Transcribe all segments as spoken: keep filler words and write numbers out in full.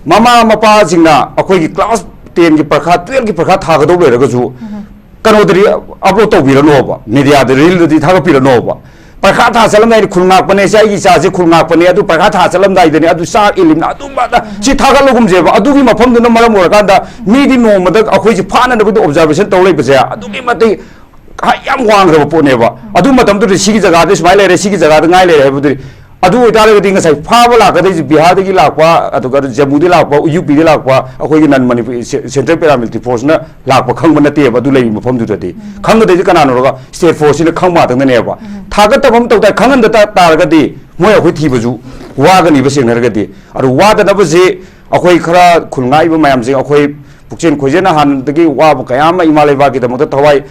ꯃꯃꯥ ꯃꯄꯥꯁꯤꯡꯅ ꯑꯩꯈꯣꯏꯒꯤ class ten ꯒꯤ ꯄꯔꯤꯈꯥ, twelve ꯀꯤ ꯄꯔꯤꯈꯥ ꯊꯥꯒꯗꯧ ꯂꯩꯔꯒꯁꯨ ꯀꯩꯅꯣꯗꯗꯤ upload ꯇꯧꯕꯤꯔꯅꯣꯕ, media ꯗ, reel ꯗꯗꯤ ꯊꯥꯒꯠꯄꯤꯔꯅꯣꯕ꯫ ꯄꯔꯤꯈꯥ ꯊꯥ ꯆꯠꯂꯝꯗꯥꯏꯗ ꯈꯨꯜ ꯉꯥꯛꯄꯅꯦ, ꯁꯤ ꯑꯩꯒꯤ ꯏꯆꯥꯁꯦ ꯈꯨꯜ ꯉꯥꯛꯄꯅꯦ, ꯑꯗꯨ ꯄꯔꯤꯈꯥ ꯊꯥ ꯆꯠꯂꯝꯗꯥꯏꯗꯅꯦ, ꯑꯗꯨ ꯆꯥꯛ ꯏꯜꯂꯤꯝꯅ, ꯑꯗꯨꯝꯕꯗ ꯁꯤ ꯊꯥꯒꯠꯂꯒꯨꯝꯁꯦꯕ꯫ ꯑꯗꯨꯒꯤ ꯃꯐꯝꯗꯨꯅ ꯃꯔꯝ ꯑꯣꯏꯔꯀꯥꯟꯗ ꯃꯤꯗꯤ ꯅꯣꯡꯃꯗ ꯑꯩꯈꯣꯏꯁꯦ ꯐꯥꯅꯅꯕꯒꯤ observation ꯇꯧ ꯂꯩꯕꯁꯦ ꯑꯗꯨꯛꯀꯤ ꯃꯇꯤꯛ ꯍꯥꯏ ꯌꯥꯝ ꯋꯥꯡꯈ꯭ꯔꯕ ꯄꯣꯠꯅꯦꯕ꯫ ꯑꯗꯨ ꯃꯇꯝꯗꯨꯗ ꯁꯤꯒꯤ ꯖꯒꯥꯗ ꯁꯨꯃꯥꯏꯅ ꯂꯩꯔꯦ, ꯁꯤꯒꯤ ꯖꯒꯥꯗ ꯉꯥꯏ ꯂꯩꯔꯦ ꯍꯥꯏꯕꯗꯨꯗꯤ꯫ ꯑꯗꯨ ꯑꯣꯏꯇꯥꯔꯒꯗꯤ ꯉꯁꯥꯏ ꯐꯥꯕ ꯂꯥꯛꯀꯗꯣꯏꯁꯦ ꯕꯤꯍꯥꯔꯗꯒꯤ ꯂꯥꯛꯄ, ꯑꯗꯨꯒ ꯖꯝꯃꯨꯗꯒꯤ ꯂꯥꯛꯄ, ꯌꯨ ꯄꯤꯗꯒꯤ ꯂꯥꯛꯄ ꯑꯩꯈꯣꯏꯒꯤ non Manipuri, Central Paramilitary Force ꯅ ꯂꯥꯛꯄ ꯈꯪꯕ ꯅꯠꯇꯦꯕ꯫ ꯑꯗꯨ ꯂꯩꯔꯤꯕ ꯃꯐꯝꯗꯨꯗꯗꯤ ꯈꯪꯒꯗꯣꯏꯁꯦ ꯀꯅꯥꯅꯣꯒ state force ꯁꯤꯅ ꯈꯪꯕ ꯉꯥꯛꯇꯪꯗꯅꯦꯕ꯫ ꯊꯥꯒꯠꯇꯕ ꯑꯃ ꯇꯧ ꯇꯥꯔꯦ, ꯈꯪꯍꯟꯗ ꯇꯥ-, ꯇꯥꯔꯒꯗꯤ ꯃꯣꯏ ꯑꯩꯈꯣꯏ ꯊꯤꯕꯁꯨ ꯋꯥꯒꯅꯤꯕ ꯁꯦꯡꯅ ꯍꯥꯏꯔꯒꯗꯤ꯫ ꯑꯗꯨ ꯋꯥꯗꯅꯕꯁꯦ ꯑꯩꯈꯣꯏ ꯈꯔ ꯈꯨꯜ ꯉꯥꯛꯏꯕ ꯃꯌꯥꯝꯁꯦ, ꯑꯩꯈꯣꯏ ꯄꯨꯛꯆꯦꯜ ꯈꯣꯏꯖꯦꯜꯅ ꯍꯥꯟꯅꯗꯒꯤ ꯋꯥꯕ ꯀꯌꯥ ꯑꯃ ꯏꯃꯥ ꯂꯩꯕꯥꯛꯀꯤꯗꯃꯛꯇ ꯊꯋꯥꯏ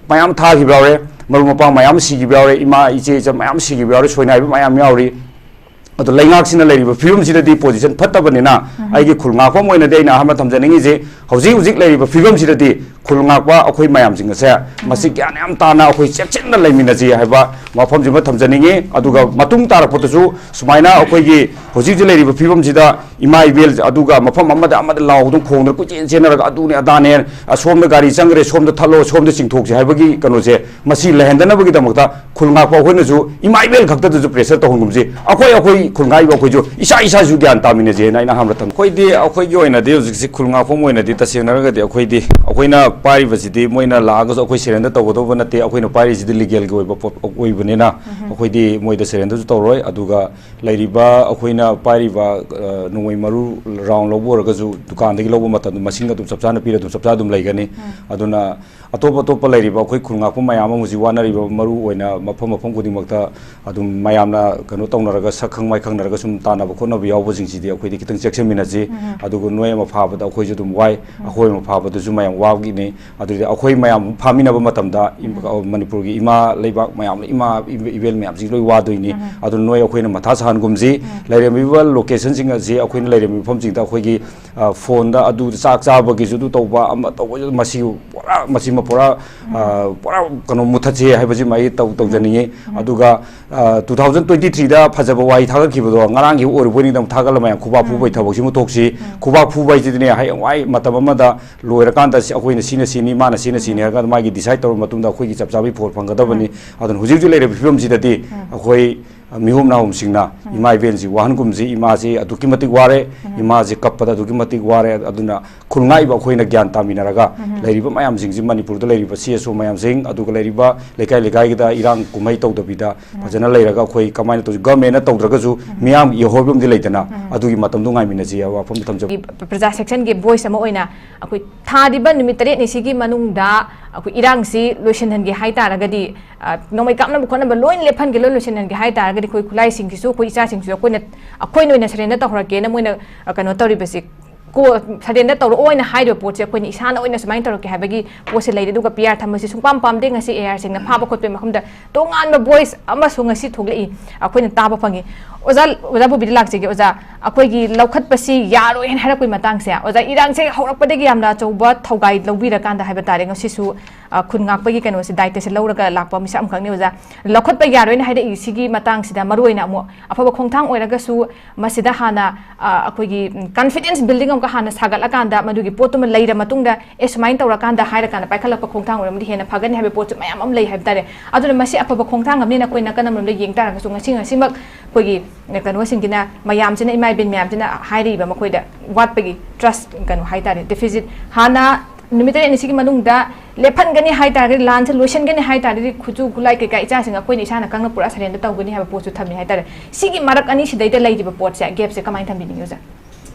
ꯃꯌꯥꯝ ꯊꯥꯈꯤꯕ ꯌꯥꯎꯔꯦ, ꯃꯔꯨꯞ ꯃꯄꯥꯡ ꯃꯌꯥꯝ ꯁꯤꯈꯤꯕ ꯌꯥꯎꯔꯦ, ꯏꯃꯥ ꯏꯆꯦ ꯏꯆꯟ ꯃꯌꯥꯝ ꯁꯤꯈꯤꯕ ꯌꯥꯎꯔꯦ, ꯁꯣꯏꯅꯥꯏꯕ ꯃꯌꯥꯝ ꯌꯥꯎꯔꯤ꯫ ꯑꯗꯣ ꯂꯩꯉꯥꯛꯁꯤꯅ ꯂꯩꯔꯤꯕ ꯐꯤꯕꯝꯁꯤꯗꯗꯤ position ꯐꯠꯇꯕꯅꯤꯅ ꯑꯩꯒꯤ ꯈꯨꯜ ꯉꯥꯛꯄ ꯑꯃ ꯑꯣꯏꯅꯗꯤ ꯑꯩꯅ ꯑꯍꯥꯟꯕ ꯊꯝꯖꯅꯤꯡꯉꯤꯁꯤ ꯍꯧꯖꯤꯛ ꯍꯧꯖꯤꯛ ꯂꯩꯔꯤꯕ ꯐꯤꯕꯝꯁꯤꯗꯗꯤ ꯈꯨꯜ ꯉꯥꯛꯄ ꯑꯩꯈꯣꯏ ꯃꯌꯥꯝꯁꯤꯡ ꯑꯁꯦ ꯃꯁꯤ ꯒ꯭ꯌꯥꯟ ꯌꯥꯝ ꯇꯥꯅ ꯑꯩꯈꯣꯏ ꯆꯦꯛꯁꯤꯟꯅ ꯂꯩꯃꯤꯟꯅꯁꯤ ꯍꯥꯏꯕ ꯋꯥꯐꯝꯁꯤꯃ ꯊꯝꯖꯅꯤꯡꯉꯤ꯫ ꯑꯗꯨꯒ ꯃꯇꯨꯡ ꯇꯥꯔꯛꯄꯗꯁꯨ ꯁꯨꯃꯥꯏꯅ ꯑꯩꯈꯣꯏꯒꯤ ꯍꯧꯖꯤꯛ ꯍꯧꯖꯤꯛ ꯂꯩꯔꯤꯕ ꯐꯤꯕꯝꯁꯤꯗ ꯏꯃꯥ ꯏꯕꯦꯜ ꯑꯗꯨꯒ ꯃꯐꯝ ꯑꯃꯗ ꯑꯃꯗ ꯂꯥꯎꯗꯨꯅ ꯈꯣꯡꯗꯅ ꯀꯣꯏꯆꯦꯟ ꯆꯦꯟꯅꯔꯒ ꯑꯗꯨꯅꯦ ꯑꯗꯥꯅꯦ, ꯑꯁꯣꯝꯗ ꯒꯥꯔꯤ ꯆꯪꯈ꯭ꯔꯦ, ꯁꯣꯝꯗ ꯊꯠꯂꯣ, ꯁꯣꯝꯗ ꯆꯤꯡꯊꯣꯛꯁꯤ ꯍꯥꯏꯕꯒꯤ ꯀꯩꯅꯣꯁꯦ ꯃꯁꯤ ꯂꯩꯍꯟꯗꯅꯕꯒꯤꯗꯃꯛꯇ ꯈꯨꯜ ꯉꯥꯛꯄ ꯑꯩꯈꯣꯏꯅꯁꯨ ꯏꯃꯥ ꯏꯕꯦꯜ ꯈꯛꯇꯗꯁꯨ pressure ꯇꯧꯍꯟꯒꯨꯝꯁꯤ꯫ ꯑꯩꯈꯣꯏ, ꯑꯩꯈꯣꯏ ꯈꯨꯜ ꯉꯥꯛꯏꯕ ꯑꯩꯈꯣꯏꯁꯨ ꯏꯁꯥ ꯏꯁꯥꯁꯨ ꯒ꯭ꯌꯥꯟ ꯇꯥꯃꯤꯟꯅꯁꯦꯅ ꯑꯩꯅ ꯑꯍꯥꯟꯕꯗ ꯊꯝ-, ꯑꯩꯈꯣꯏꯗꯤ, ꯑꯩꯈꯣꯏꯒꯤ ꯑꯣꯏꯅꯗꯤ ꯍꯧꯖꯤꯛꯁꯤ ꯈꯨꯜ ꯉꯥꯛꯐꯝ ꯑꯣꯏꯅꯗꯤ ꯇꯁꯦꯡꯅ ꯍꯥꯏꯔꯒꯗꯤ ꯑꯩꯈꯣꯏꯗꯤ, ꯑꯩꯈꯣꯏꯅ ꯄꯥꯏꯔꯤꯕꯁꯤꯗꯤ ꯃꯣꯏꯅ ꯂꯥꯛꯑꯒꯁꯨ ꯑꯩꯈꯣꯏ surrender ꯇꯧꯒꯗꯧꯕ ꯅꯠꯇꯦ꯫ ꯑꯩꯈꯣꯏꯅ ꯄꯥꯏꯔꯤꯁꯤꯗꯤ legal ꯒꯤ ꯑꯣꯏꯕ ꯄꯣꯠ ꯑꯣꯏꯕꯅꯤꯅ ꯑꯩꯈꯣꯏꯗꯤ ꯃꯣꯏꯗ surrender ꯁꯨ ꯇꯧꯔꯣꯏ꯫ ꯑꯗꯨꯒ ꯂꯩꯔꯤꯕ ꯑꯩꯈꯣꯏꯅ ꯄꯥꯏꯔꯤꯕ, ꯑ, ꯅꯣꯡꯃꯩ ꯃꯔꯨ round ꯂꯧꯕ ꯑꯣꯏꯔꯒꯁꯨ ꯗꯨꯀꯥꯟꯗꯒꯤ ꯂꯧꯕ ꯃꯇꯝꯗ ꯃꯁꯤꯡ ꯑꯗꯨꯝ ꯆꯞ ꯆꯥꯅ ꯄꯤꯔ ꯑꯗꯨꯝ ꯆꯞ ꯆꯥ ꯑꯗꯨꯝ ꯂꯩꯒꯅꯤ꯫ ꯑꯗꯨꯅ ꯑꯇꯣꯞ ꯑꯇꯣꯞꯄ ꯂꯩꯔꯤꯕ ꯑꯩꯈꯣꯏ ꯈꯨꯜ ꯉꯥꯛꯄ ꯃꯌꯥꯝ ꯑꯃ ꯍꯧꯖꯤꯛ ꯋꯥꯅꯔꯤꯕ ꯃꯔꯨ ꯑꯣꯏꯅ ꯃꯐꯝ ꯃꯐꯝ ꯈꯨꯗꯤꯡꯃꯛꯇ ꯑꯗꯨꯝ ꯃꯌꯥꯝꯅ ꯀꯩꯅꯣ ꯇꯧꯅꯔꯒ ꯁꯛ ꯈꯪ ꯃꯥꯏ ꯈꯪꯅꯔꯒ ꯁꯨꯝ ꯇꯥꯟꯅꯕ ꯈꯣꯠꯅꯕ ꯌꯥꯎꯕꯁꯤꯡꯁꯤꯗꯤ ꯑꯩꯈꯣꯏꯗꯤ ꯈꯤꯇꯪ ꯆꯦꯛꯁꯤꯟꯃꯤꯟꯅꯁꯤ꯫ ꯑꯗꯨꯒ ꯅꯣꯏ ꯑꯃ ꯐꯥꯕꯗ ꯑꯩꯈꯣꯏꯁꯨ ꯑꯗꯨꯝ ꯋꯥꯏ꯫ ꯑꯩꯈꯣꯏ ꯑꯃ ꯐꯥꯕꯗꯁꯨ ꯃꯌꯥꯝ ꯋꯥꯈꯤꯅꯤ꯫ ꯑꯗꯨꯗꯤ ꯑꯩꯈꯣꯏ ꯃꯌꯥꯝ ꯐꯥꯃꯤꯟꯅꯕ ꯃꯇꯝꯗ ꯏꯝ-, ꯎꯝ꯫ ꯑ, ꯃꯅꯤꯄꯨꯔꯒꯤ ꯏꯃꯥ ꯂꯩꯕꯥꯛ ꯃꯌꯥꯝ, ꯏꯃꯥ ꯏꯕꯦꯜ ꯃꯌꯥꯝꯁꯤ ꯂꯣꯏ ꯋꯥꯗꯣꯏꯅꯤ꯫ ꯎꯝ꯫ ꯑꯗꯨꯅ ꯅꯣꯏ ꯑꯩꯈꯣꯏꯅ ꯃꯊꯥ ꯁꯥꯍꯟꯒꯨꯝꯁꯤ꯫ ꯎꯝ꯫ ꯂꯩꯔꯝꯃꯤꯕ locationꯁꯤꯡ ꯑꯁꯤ ꯑꯩꯈꯣꯏꯅ ꯂꯩꯔꯝꯃꯤꯕ ꯃꯐꯝꯁꯤꯡꯗ ꯑꯩꯈꯣꯏꯒꯤ, ꯑ, phoneꯗ ꯑꯗꯨ ꯆꯥꯛ ꯆꯥꯕꯒꯤꯁꯨ ꯑꯗꯨ ꯇꯧꯕ, ꯑꯃ ꯇꯧꯕꯁꯨ, ꯃꯁꯤ ꯄꯨꯔꯥ, ꯃꯁꯤꯃ ꯄꯨꯔꯥ, ꯎꯝ꯫ ꯑ, ꯄꯨꯔꯥ ꯀꯩꯅꯣ ꯃꯨꯊꯠꯁꯤ ꯍꯥꯏꯕꯁꯤꯃ ꯑꯩ ꯇꯧ-, ꯎꯝ꯫ ꯇꯧꯖꯅꯤꯡꯉꯤ꯫ ꯎꯝ꯫ ꯑꯗꯨꯒ ꯑ, two thousand twenty-threeꯗ ꯐꯖꯕ ꯋꯥꯍꯩ ꯊꯥꯒꯠꯈꯤꯕꯗꯣ ꯉꯔꯥꯡꯒꯤ ꯑꯣꯏꯔꯨꯕꯣꯏ ꯅꯤꯡꯗꯝ ꯊꯥꯒꯠꯂ ꯃꯌꯥꯝ ꯈꯨꯕꯥꯛ ꯎꯝ꯫ ꯐꯨꯕꯩ ꯊꯕꯛꯁꯤꯃ ꯇꯣꯛꯁꯤ꯫ ꯎꯝ꯫ ꯈꯨꯕꯥꯛ ꯐꯨꯕ ꯍꯥꯏꯁꯤꯗꯤꯅꯦ, ꯍꯌꯦꯡꯋꯥꯏ ꯃꯇꯝ ꯑꯃꯗ ꯂꯣꯏꯔꯀꯥꯟꯗ ꯁꯤ, ꯑꯩꯈꯣꯏꯅ ꯁꯤꯅ ꯁꯤꯅꯤ, ꯃꯥꯅ ꯁꯤꯅ ꯁꯤꯅꯤ ꯎꯝ꯫ ꯍꯥꯏꯔꯒ ꯃꯥꯒꯤ decide ꯇꯧꯔꯕ ꯃꯇꯨꯡꯗ ꯑꯩꯈꯣꯏꯒꯤ ꯆꯞ ꯆꯥꯕꯒꯤ ꯐꯣꯜ ꯐꯪꯒꯗꯕꯅꯤ꯫ ꯎꯝ꯫ ꯑꯗꯨꯅ ꯍꯧꯖꯤꯛ ꯍꯧꯖꯤꯛ ꯂꯩꯔꯤꯕ ꯐꯤꯕꯝꯁꯤꯗꯗꯤ ꯎꯝ꯫ ꯑꯩꯈꯣꯏ, ꯑ, ꯃꯤꯍꯨꯝ ꯅꯥꯍꯨꯝꯁꯤꯡꯅ, ꯎꯝ꯫ ꯏꯃꯥ ꯏꯕꯦꯜꯁꯤ ꯋꯥꯍꯟꯒꯨꯝꯁꯤ, ꯏꯃꯥꯁꯤ ꯑꯗꯨꯛꯀꯤ ꯃꯇꯤꯛ ꯋꯥꯔꯦ, ꯎꯝ꯫ ꯏꯃꯥꯁꯤ ꯀꯞꯄꯗ ꯑꯗꯨꯛꯀꯤ ꯃꯇꯤꯛ ꯋꯥꯔꯦ꯫ ꯑꯗꯨꯅ ꯈꯨꯟꯉꯥꯛꯏꯕ ꯑꯩꯈꯣꯏꯅ ꯒ꯭ꯌꯥꯟ ꯇꯥꯃꯤꯟꯅꯔꯒ ꯎꯝ꯫ ꯂꯩꯔꯤꯕ ꯃꯌꯥꯝꯁꯤꯡꯁꯤ, ꯃꯅꯤꯄꯨꯔꯗ ꯂꯩꯔꯤꯕ C S O ꯃꯌꯥꯝꯁꯤꯡ, ꯑꯗꯨꯒ ꯂꯩꯔꯤꯕ ꯂꯩꯀꯥꯏ ꯂꯩꯀꯥꯏꯒꯤꯗ ꯏꯔꯥꯡ ꯀꯨꯝꯍꯩ ꯇꯧꯗꯕꯤꯗ ꯎꯝ꯫ ꯐꯖꯅ ꯂꯩꯔꯒ ꯑꯩꯈꯣꯏ ꯀꯃꯥꯏꯅ ꯇꯧꯁꯤ, governmentꯅ ꯇꯧꯗ꯭ꯔꯒꯁꯨ ꯎꯝ꯫ ꯃꯤꯌꯥꯝꯒꯤ ꯏꯍꯧ ꯑꯃꯗꯤ ꯂꯩꯗꯅ, ꯎꯝ꯫ ꯑꯗꯨꯒꯤ ꯃꯇꯝꯗꯣ ꯉꯥꯏꯃꯤꯟꯅꯁꯤ ꯍꯥꯏꯕ ꯋꯥꯐꯝꯗꯣ ꯊꯝꯖꯒꯦ꯫ ꯄ꯭ꯔꯖꯥ sectionꯒꯤ voice ꯑꯃ ꯑꯣꯏꯅ ꯑꯩꯈꯣꯏ ꯊꯥꯔꯤꯕ ꯅꯨꯃꯤꯠ ꯇꯔꯦꯠꯅꯤ ꯁꯤꯒꯤ ꯃꯅꯨꯡꯗ ꯑꯩꯈꯣꯏ ꯏꯔꯥꯡꯁꯤ ꯂꯣꯏꯁꯤꯟꯍꯟꯒꯦ ꯍꯥꯏ ꯇꯥꯔꯒꯗꯤ, ꯑ, ꯅꯣꯡꯃꯩ ꯀꯥꯞꯅꯕ ꯈꯣꯠꯅꯕ ꯂꯣꯏꯅ ꯂꯦꯞꯍꯟꯒꯦ, ꯂꯣꯏ ꯂꯣꯏꯁꯤꯟꯍꯟꯒꯦ ꯍꯥꯏ ꯇꯥꯔꯒꯗꯤ ꯑꯩꯈꯣꯏ ꯈꯨꯠꯂꯥꯏꯁꯤꯡꯁꯤꯁꯨ, ꯑꯩꯈꯣꯏ ꯏꯆꯥꯁꯤꯡꯁꯤꯁꯨ ꯑꯩꯈꯣꯏꯅ, ꯑꯩꯈꯣꯏꯅ ꯑꯣꯏꯅ surrender ꯇꯧꯍꯧꯔꯒꯦꯅ ꯃꯣꯏꯅ, ꯑ, ꯀꯩꯅꯣ ꯇꯧꯔꯤꯕꯁꯤ, ꯀꯣ-, surrender ꯇꯧꯔꯛꯑꯣ ꯍꯥꯏꯅ ꯍꯥꯏꯔꯤꯕ ꯄꯣꯠꯁꯦ ꯑꯩꯈꯣꯏꯅ ꯏꯁꯥꯅ ꯑꯣꯏꯅ ꯁꯨꯃꯥꯏꯅ ꯇꯧꯔꯛꯀꯦ ꯍꯥꯏꯕꯒꯤ ꯄꯣꯠꯁꯦ ꯂꯩꯔꯦ꯫ ꯑꯗꯨꯒ P R ꯊꯝꯕꯁꯤ ꯁꯨꯡꯄꯥꯝ ꯄꯥꯝꯗꯦ꯫ ꯉꯁꯤ A R ꯁꯤꯡꯅ ꯐꯥꯕ ꯈꯣꯠꯄꯒꯤ ꯃꯐꯝꯗ ꯇꯣꯉꯥꯟꯕ voice ꯑꯃꯁꯨ ꯉꯁꯤ ꯊꯣꯛꯂꯛꯏ, ꯑꯩꯈꯣꯏꯅ ꯇꯥꯕ ꯐꯪꯉꯤ꯫ ꯑꯣꯖꯥ, ꯑꯣꯖꯥ ꯕꯣꯕꯤꯗ ꯂꯥꯛꯆꯒꯦ꯫ ꯑꯣꯖꯥ, ꯑꯩꯈꯣꯏꯒꯤ ꯂꯧꯈꯠꯄꯁꯤ ꯌꯥꯔꯣꯏ ꯍꯥꯏꯅ ꯍꯥꯏꯔꯛꯄꯒꯤ ꯃꯇꯥꯡꯁꯦ, ꯑꯣꯖꯥ, ꯏꯔꯥꯡꯁꯦ ꯍꯧꯔꯛꯄꯗꯒꯤ ꯌꯥꯝꯅ ꯑꯆꯧꯕ ꯊꯧꯒꯥꯏ ꯂꯧꯕꯤꯔꯀꯥꯟꯗ ꯍꯥꯏꯕ ꯇꯥꯔꯦ, ꯉꯁꯤꯁꯨ, ꯑ, ꯈꯨꯟ ꯉꯥꯛꯄꯒꯤ ꯀꯩꯅꯣꯁꯦ, ꯗꯥꯏꯇꯁꯦ ꯂꯧꯔꯒ ꯂꯥꯛꯄ ꯃꯤꯁꯛ ꯑꯃꯈꯛꯅꯤ꯫ ꯑꯣꯖꯥ, ꯂꯧꯈꯠꯄ ꯌꯥꯔꯣꯏꯅ ꯍꯥꯏꯔꯛꯏ ꯁꯤꯒꯤ ꯃꯇꯥꯡꯁꯤꯗ ꯃꯔꯨ ꯑꯣꯏꯅ ꯑꯃꯨꯛ ꯑꯐꯕ ꯈꯣꯡꯊꯥꯡ ꯑꯣꯏꯔꯒꯁꯨ ꯃꯁꯤꯗ ꯍꯥꯟꯅ, ꯑ, ꯑꯩꯈꯣꯏꯒꯤ, ꯎꯝ, confidence building ꯑꯃꯨꯛꯀ ꯍꯥꯟꯅ ꯁꯥꯒꯠꯂꯀꯥꯟꯗ, ꯃꯗꯨꯒꯤ ꯄꯣꯠꯇꯨꯃ ꯂꯩꯔ ꯃꯇꯨꯡꯗ, "ꯑꯦ, ꯁꯨꯃꯥꯏꯅ ꯇꯧꯔꯀꯥꯟꯗ" ꯍꯥꯏꯔꯀꯥꯟꯗ ꯄꯥꯏꯈꯠꯂꯛꯄ ꯈꯣꯡꯊꯥꯡ ꯑꯣꯏꯔꯝꯃꯗꯤ ꯍꯦꯟꯅ ꯐꯒꯅꯤ ꯍꯥꯏꯕ ꯄꯣꯠꯁꯨ ꯃꯌꯥꯝ ꯑꯃ ꯂꯩ ꯍꯥꯏꯕ ꯇꯥꯔꯦ꯫ ꯑꯗꯨꯅ ꯃꯁꯤ ꯑꯐꯕ ꯈꯣꯡꯊꯥꯡ ꯑꯃꯅꯤꯅ ꯑꯩꯈꯣꯏ ꯅꯥꯀꯟ ꯑꯃꯔꯣꯝꯗ ꯌꯦꯡ ꯇꯥꯔꯒꯁꯨ, ꯉꯁꯤ, ꯉꯁꯤꯃꯛ ꯑꯩꯈꯣꯏꯒꯤ ꯀꯩꯅꯣꯁꯤꯡꯁꯤꯅ, ꯃꯌꯥꯝꯁꯤꯅ, ꯏꯃꯥ ꯏꯕꯦꯟ ꯃꯌꯥꯝꯁꯤꯅ ꯍꯥꯏꯔꯤꯕ ꯃꯈꯣꯏꯗ ꯋꯥꯠꯄꯒꯤ trust, ꯀꯩꯅꯣ ꯍꯥꯏꯇꯥꯔꯦ, deficit, ꯍꯥꯟꯅ ꯅꯨꯃꯤꯠ ꯇꯔꯦꯠꯅꯤꯁꯤꯒꯤ ꯃꯅꯨꯡꯗ ꯂꯦꯞꯍꯟꯒꯅꯤ ꯍꯥꯏꯇꯥꯔꯒꯗꯤ, ꯂꯥꯟꯁꯦ ꯂꯣꯏꯁꯤꯟꯒꯅꯤ ꯍꯥꯏꯇꯥꯔꯒꯗꯤ, ꯈꯨꯠꯁꯨ ꯈꯨꯠꯂꯥꯏ ꯀꯩꯀꯥ ꯏꯆꯥꯁꯤꯡ ꯑꯩꯈꯣꯏꯅ ꯏꯁꯥꯅ ꯈꯪꯅ ꯄꯨꯔꯥ surrender ꯇꯧꯒꯅꯤ ꯍꯥꯏꯕ ꯄꯣꯠꯁꯨ ꯊꯝꯃꯤ ꯍꯥꯏꯇꯥꯔꯦ꯫ ꯁꯤꯒꯤ ꯃꯔꯛ ꯑꯅꯤꯁꯤꯗꯩꯗ ꯂꯩꯔꯤꯕ ꯄꯣꯠꯁꯦ, gapꯁꯦ ꯀꯃꯥꯏꯅ ꯊꯝꯕꯤꯅꯤꯡꯉꯤ, ꯑꯣꯖꯥ?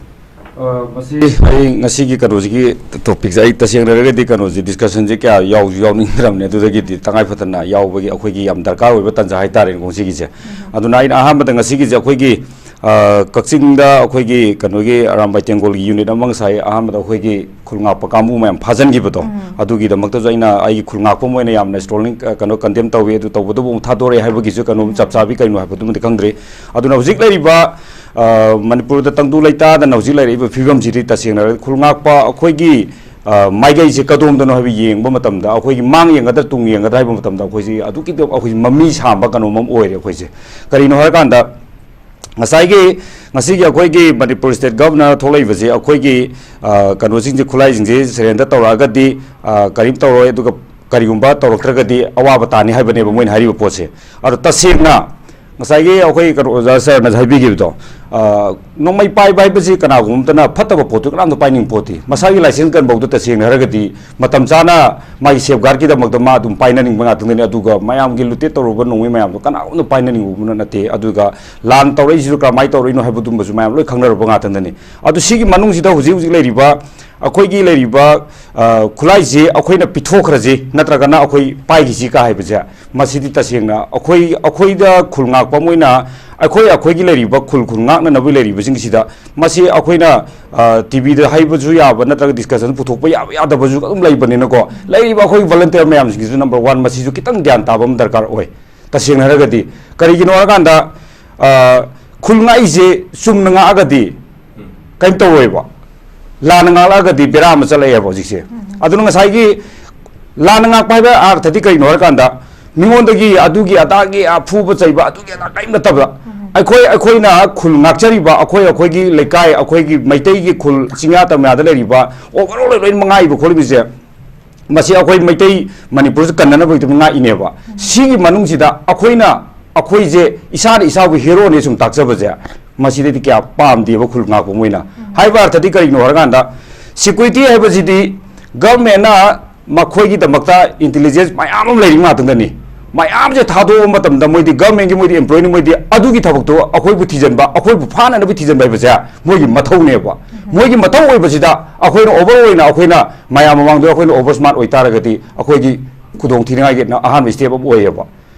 ꯑ, ꯃꯁꯤ ꯑꯩ ꯉꯁꯤꯒꯤ ꯀꯩꯅꯣꯁꯤꯒꯤ topicꯁꯦ, ꯑꯩ ꯇꯁꯦꯡꯅ ꯍꯥꯏꯔꯒꯗꯤ ꯀꯩꯅꯣꯁꯦ, discussionꯁꯦ ꯀꯌꯥ ꯌꯥꯎꯁꯨ ꯌꯥꯎꯅꯤꯡꯗ꯭ꯔꯕꯅꯦ꯫ ꯑꯗꯨꯗꯒꯤꯗꯤ ꯇꯉꯥꯏ ꯐꯗꯅ ꯌꯥꯎꯕꯒꯤ ꯑꯩꯈꯣꯏꯒꯤ ꯌꯥꯝ ꯗꯔꯀꯥꯔ ꯑꯣꯏꯕ ꯇꯥꯟꯖꯥ ꯍꯥꯏꯇꯥꯔꯦꯅꯦꯀꯣ ꯉꯁꯤꯒꯤꯁꯦ꯫ ꯎꯝ꯫ ꯑꯗꯨꯅ ꯑꯩꯅ ꯑꯍꯥꯟꯕꯗ ꯉꯁꯤꯒꯤꯁꯦ ꯑꯩꯈꯣꯏꯒꯤ ꯑ, ꯀꯛꯆꯤꯡꯗ ꯑꯩꯈꯣꯏꯒꯤ ꯀꯩꯅꯣꯒꯤ ꯑꯔꯥꯝꯕꯥꯏ ꯇꯦꯡꯒꯣꯜꯒꯤ ꯌꯨꯅꯤꯠ ꯑꯃ ꯉꯁꯥꯏ ꯑꯍꯥꯟꯕꯗ ꯑꯩꯈꯣꯏꯒꯤ ꯈꯨꯜ ꯉꯥꯛꯄ ꯀꯥꯡꯕꯨ ꯃꯌꯥꯝ ꯐꯥꯖꯤꯟꯈꯤꯕꯗꯣ, ꯎꯝ꯫ ꯑꯗꯨꯒꯤꯗꯃꯛꯇꯁꯨ ꯑꯩꯅ ꯑꯩꯒꯤ ꯈꯨꯜ ꯉꯥꯛꯄ ꯑꯃ ꯑꯣꯏꯅ ꯌꯥꯝꯅ ꯏꯁꯇ꯭ꯔꯣꯡꯂꯤ, ꯑ, ꯀꯩꯅꯣ, ꯀꯟꯗꯦꯝ ꯇꯧꯏ꯫ ꯑꯗꯨ ꯇꯧꯕꯗꯨꯕꯨ ꯑꯃꯨꯛ ꯊꯥꯗꯣꯔꯛꯑꯦ ꯍꯥꯏꯕꯒꯤꯁꯨ ꯀꯩꯅꯣ, ꯎꯝ꯫ ꯆꯞ ꯆꯥꯕꯤ ꯀꯩꯅꯣ ꯍꯥꯏꯕꯗꯨꯃꯗꯤ ꯈꯪꯗ꯭ꯔꯤ꯫ ꯑꯗꯨꯅ ꯍꯧꯖꯤꯛ ꯂꯩꯔꯤꯕ, ꯑ, ꯃꯅꯤꯄꯨꯔꯗ ꯇꯪꯗꯨ ꯂꯩꯇꯥꯗꯅ ꯍꯧꯖꯤꯛ ꯂꯩꯔꯛꯏꯕ ꯐꯤꯕꯝꯁꯤꯗꯤ ꯇꯁꯦꯡꯅ ꯍꯥꯏꯔꯒꯗꯤ ꯈꯨꯜ ꯉꯥꯛꯄ ꯑꯩꯈꯣꯏꯒꯤ, ꯑ, ꯃꯥꯏꯀꯩꯁꯦ ꯀꯗꯣꯝꯗꯅꯣ ꯍꯥꯏꯕ ꯌꯦꯡꯕ ꯃꯇꯝꯗ, ꯑꯩꯈꯣꯏꯒꯤ ꯃꯥꯡ ꯌꯦꯡꯒꯗ꯭ꯔꯥ ꯇꯨꯡ ꯌꯦꯡꯒꯗ꯭ꯔꯥ ꯍꯥꯏꯕ ꯃꯇꯝꯗ, ꯑꯩꯈꯣꯏꯁꯤ ꯑꯗꯨꯛꯀꯤ ꯃꯇꯤꯛ ꯑꯩꯈꯣꯏꯁꯤ ꯃꯃꯤ ꯁꯥꯝꯕ ꯀꯩꯅꯣꯝ ꯑꯃ ꯑꯣꯏꯔꯦ ꯑꯩꯈꯣꯏꯁꯦ꯫ ꯀꯔꯤꯅꯣ ꯍꯥꯏꯔꯀꯥꯟꯗ, ꯉꯁꯥꯏꯒꯤ, ꯉꯁꯤꯒꯤ ꯑꯩꯈꯣꯏꯒꯤ ꯃꯅꯤꯄꯨꯔ ꯁ꯭ꯇꯦꯠ ꯒꯚꯔꯅꯔ ꯊꯣꯛꯂꯛꯏꯕꯁꯦ, ꯑꯩꯈꯣꯏꯒꯤ, ꯑ, ꯀꯩꯅꯣꯁꯤꯡꯁꯦ, ꯈꯨꯠꯂꯥꯏꯁꯤꯡꯁꯦ ꯁꯔꯦꯟꯗꯔ ꯇꯧꯔꯛꯑꯒꯗꯤ, ꯑ, ꯀꯔꯤꯝ ꯇꯧꯔꯣꯏ, ꯑꯗꯨꯒ ꯀꯔꯤꯒꯨꯝꯕ ꯇꯧꯔꯛꯇ꯭ꯔꯒꯗꯤ ꯑꯋꯥꯕ ꯇꯥꯅꯤ ꯍꯥꯏꯕꯅꯦꯕ ꯃꯣꯏꯅ ꯍꯥꯏꯔꯤꯕ ꯄꯣꯠꯁꯦ꯫ ꯑꯗꯣ ꯇꯁꯦꯡꯅ ꯉꯁꯥꯏꯒꯤ ꯑꯩꯈꯣꯏ ꯀꯩꯅꯣ ꯑꯣꯖꯥ ꯁꯔꯅꯁꯨ ꯍꯥꯏꯕꯤꯈꯤꯕꯗꯣ, ꯑ, ꯅꯣꯡꯃꯩ ꯄꯥꯏꯕ ꯍꯥꯏꯕꯁꯤ ꯀꯅꯥꯒꯨꯝꯕ ꯑꯃꯇꯅ ꯐꯠꯇꯕ ꯄꯣꯠꯇꯨ ꯀꯅꯥꯝꯇ ꯄꯥꯏꯅꯤꯡ ꯄꯣꯠꯇꯦ꯫ ꯃꯁꯥꯒꯤ ꯂꯥꯏꯁꯦꯟꯁ ꯀꯟꯐꯧꯗ ꯇꯁꯦꯡꯅ ꯍꯥꯏꯔꯒꯗꯤ ꯃꯇꯝ ꯆꯥꯅ ꯃꯥꯒꯤ ꯁꯦꯐꯒꯥꯔꯗꯀꯤꯗꯃꯛꯇ ꯃꯥ ꯑꯗꯨꯝ ꯄꯥꯏꯅꯅꯤꯡꯕ ꯉꯥꯛꯇꯅꯤ꯫ ꯑꯗꯨꯒ ꯃꯌꯥꯝꯒꯤ ꯂꯨꯇꯦꯠ ꯇꯧꯔꯨꯕ ꯅꯣꯡꯃꯩ ꯃꯌꯥꯝꯗꯣ ꯀꯅꯥꯒꯨꯝꯕꯅ ꯄꯥꯏꯅꯅꯤꯡꯕ ꯅꯠꯇꯦ꯫ ꯑꯗꯨꯒ ꯂꯥꯟ ꯇꯧꯔꯛꯏꯁꯤꯁꯨ ꯀꯔꯝꯍꯥꯏꯅ ꯇꯧꯔꯛꯏꯅꯣ ꯍꯥꯏꯕꯗꯨꯝꯕꯁꯨ ꯃꯌꯥꯝ ꯂꯣꯏ ꯈꯪꯅꯔꯕ ꯉꯥꯛꯇꯅꯤ꯫ ꯑꯗꯨ ꯁꯤꯒꯤ ꯃꯅꯨꯡꯁꯤꯗ ꯍꯧꯖꯤꯛ ꯍꯧꯖꯤꯛ ꯂꯩꯔꯤꯕ, ꯑꯩꯈꯣꯏꯒꯤ ꯂꯩꯔꯤꯕ, ꯑ, ꯈꯨꯠꯂꯥꯏꯁꯤ ꯑꯩꯈꯣꯏꯅ ꯄꯤꯊꯣꯛꯈ꯭ꯔꯁꯤ ꯅꯠꯇ꯭ꯔꯒꯅ ꯑꯩꯈꯣꯏ ꯄꯥꯏꯈꯤꯁꯤ ꯀ ꯍꯥꯏꯕꯁꯦ, ꯃꯁꯤꯗꯤ ꯇꯁꯦꯡꯅ ꯑꯩꯈꯣꯏ, ꯑꯩꯈꯣꯏꯗ ꯈꯨꯜ ꯉꯥꯛꯄ ꯑꯃ ꯑꯣꯏꯅ ꯑꯩꯈꯣꯏ, ꯑꯩꯈꯣꯏꯒꯤ ꯂꯩꯔꯤꯕ ꯈꯨꯜ, ꯈꯨꯜ ꯉꯥꯛꯅꯅꯕ ꯂꯩꯔꯤꯕꯁꯤꯡꯁꯤꯗ ꯃꯁꯤ ꯑꯩꯈꯣꯏꯅ, ꯑ, ꯇꯤ ꯚꯤꯗ ꯍꯥꯏꯕꯁꯨ ꯌꯥꯕ ꯅꯠꯇ꯭ꯔꯒ ꯗꯤꯁꯀꯁꯟ ꯄꯨꯊꯣꯛꯄ ꯌꯥꯕ ꯌꯥꯗꯕꯁꯨ ꯑꯗꯨꯝ ꯂꯩꯕꯅꯤꯅꯀꯣ, ꯂꯩꯔꯤꯕ ꯑꯩꯈꯣꯏ ꯚꯣꯂꯟꯇꯤꯌꯔ ꯃꯌꯥꯝꯁꯤꯡꯁꯤꯁꯨ number one ꯃꯁꯤꯁꯨ ꯈꯤꯇꯪ ꯒ꯭ꯌꯥꯟ ꯇꯥꯕ ꯑꯃ ꯗꯔꯀꯥꯔ ꯑꯣꯏ꯫ ꯇꯁꯦꯡꯅ ꯍꯥꯏꯔꯒꯗꯤ ꯀꯔꯤꯒꯤꯅꯣ ꯍꯥꯏꯔꯀꯥꯟꯗ, ꯑ, ꯈꯨꯜ ꯉꯥꯛꯏꯁꯦ ꯆꯨꯝꯅ ꯉꯥꯛꯑꯒꯗꯤ ꯀꯔꯤꯝ ꯇꯧꯔꯣꯏꯕ꯫ ꯂꯥꯟꯅ ꯉꯥꯛꯂꯛꯑꯒꯗꯤ ꯕꯦꯔꯥ ꯑꯃ ꯆꯠꯂꯛꯑꯦꯕ ꯍꯧꯖꯤꯛꯁꯦ꯫ ꯑꯗꯨꯅ ꯉꯁꯥꯏꯒꯤ ꯂꯥꯟꯅ ꯉꯥꯛꯄ ꯍꯥꯏꯕ ꯑꯥꯔꯊꯗꯤ ꯀꯔꯤꯅꯣ ꯍꯥꯏꯔꯀꯥꯟꯗ, ꯃꯤꯉꯣꯟꯗꯒꯤ ꯑꯗꯨꯒꯤ ꯑꯗꯥꯒꯤ ꯑꯐꯨꯕ ꯆꯩꯕ ꯑꯗꯨꯒꯤ ꯑꯗꯥ ꯀꯔꯤꯝ ꯅꯠꯇꯕ, ꯑꯩꯈꯣꯏ, ꯑꯩꯈꯣꯏꯅ ꯈꯨꯜ ꯉꯥꯛꯆꯔꯤꯕ ꯑꯩꯈꯣꯏ, ꯑꯩꯈꯣꯏꯒꯤ ꯂꯩꯀꯥꯏ, ꯑꯩꯈꯣꯏꯒꯤ ꯃꯩꯇꯩꯒꯤ ꯈꯨꯜ ꯆꯤꯡꯌꯥ ꯇꯝꯌꯥꯗ ꯂꯩꯔꯤꯕ overall ꯂꯣꯏꯅꯃꯛ ꯉꯥꯛꯏꯕ ꯈꯣꯠꯂꯤꯕꯁꯦ, ꯃꯁꯤ ꯑꯩꯈꯣꯏ ꯃꯩꯇꯩ ꯃꯅꯤꯄꯨꯔꯁꯤ ꯀꯟꯅꯅꯕꯒꯤꯗꯃꯛ ꯉꯥꯛꯏꯅꯦꯕ꯫ ꯁꯤꯒꯤ ꯃꯅꯨꯡꯁꯤꯗ ꯑꯩꯈꯣꯏꯅ, ꯑꯩꯈꯣꯏꯁꯦ ꯏꯁꯥꯅ ꯏꯁꯥꯕꯨ ꯍꯦꯔꯣꯅꯦ ꯁꯨꯝ ꯇꯥꯛꯆꯕꯁꯦ, ꯃꯁꯤꯗꯗꯤ ꯀꯌꯥ ꯄꯥꯝꯗꯦꯕ ꯈꯨꯜ ꯉꯥꯛꯄ ꯃꯣꯏꯅ꯫ ꯍꯥꯏꯕ ꯑꯥꯔꯊꯗꯤ ꯀꯔꯤꯒꯤꯅꯣ ꯍꯥꯏꯔꯀꯥꯟꯗ, ꯁꯦꯀ꯭ꯌꯨꯔꯤꯇꯤ ꯍꯥꯏꯕꯁꯤꯗꯤ ꯒꯚꯔꯟꯃꯦꯟꯅ ꯃꯈꯣꯏꯒꯤꯗꯃꯛꯇ ꯏꯟꯇꯦꯂꯤꯖꯦꯟꯁ ꯃꯌꯥꯝ ꯑꯃ ꯂꯩꯔꯤ ꯉꯥꯛꯇꯅꯤ꯫ ꯃꯌꯥꯝꯁꯦ ꯊꯥꯗꯣꯛꯑꯕ ꯃꯇꯝꯗ ꯃꯣꯏꯗꯤ ꯒꯚꯔꯟꯃꯦꯟꯒꯤ, ꯃꯣꯏꯗꯤ ꯑꯦꯝꯄ꯭ꯂꯣꯏꯅꯤ, ꯃꯣꯏꯗꯤ ꯑꯗꯨꯒꯤ ꯊꯕꯛꯇꯣ ꯑꯩꯈꯣꯏꯕꯨ ꯊꯤꯖꯤꯟꯕ, ꯑꯩꯈꯣꯏꯕꯨ ꯐꯥꯅꯅꯕ ꯊꯤꯖꯤꯟꯕ ꯍꯥꯏꯕꯁꯦ ꯃꯣꯏꯒꯤ ꯃꯊꯧꯅꯦꯕ꯫ ꯃꯣꯏꯒꯤ ꯃꯊꯧ ꯑꯣꯏꯕꯁꯤꯗ ꯑꯩꯈꯣꯏꯅ overall ꯑꯣꯏꯅ ꯑꯩꯈꯣꯏꯅ ꯃꯌꯥꯝ ꯃꯃꯥꯡꯗ ꯑꯩꯈꯣꯏꯅ over smart ꯑꯣꯏꯇꯥꯔꯒꯗꯤ ꯑꯩꯈꯣꯏꯒꯤ ꯈꯨꯗꯣꯡ ꯊꯤꯅꯤꯡꯉꯥꯏꯒꯤ ꯑꯍꯥꯟꯕ step ꯑꯃ ꯑꯣꯏꯌꯦꯕ꯫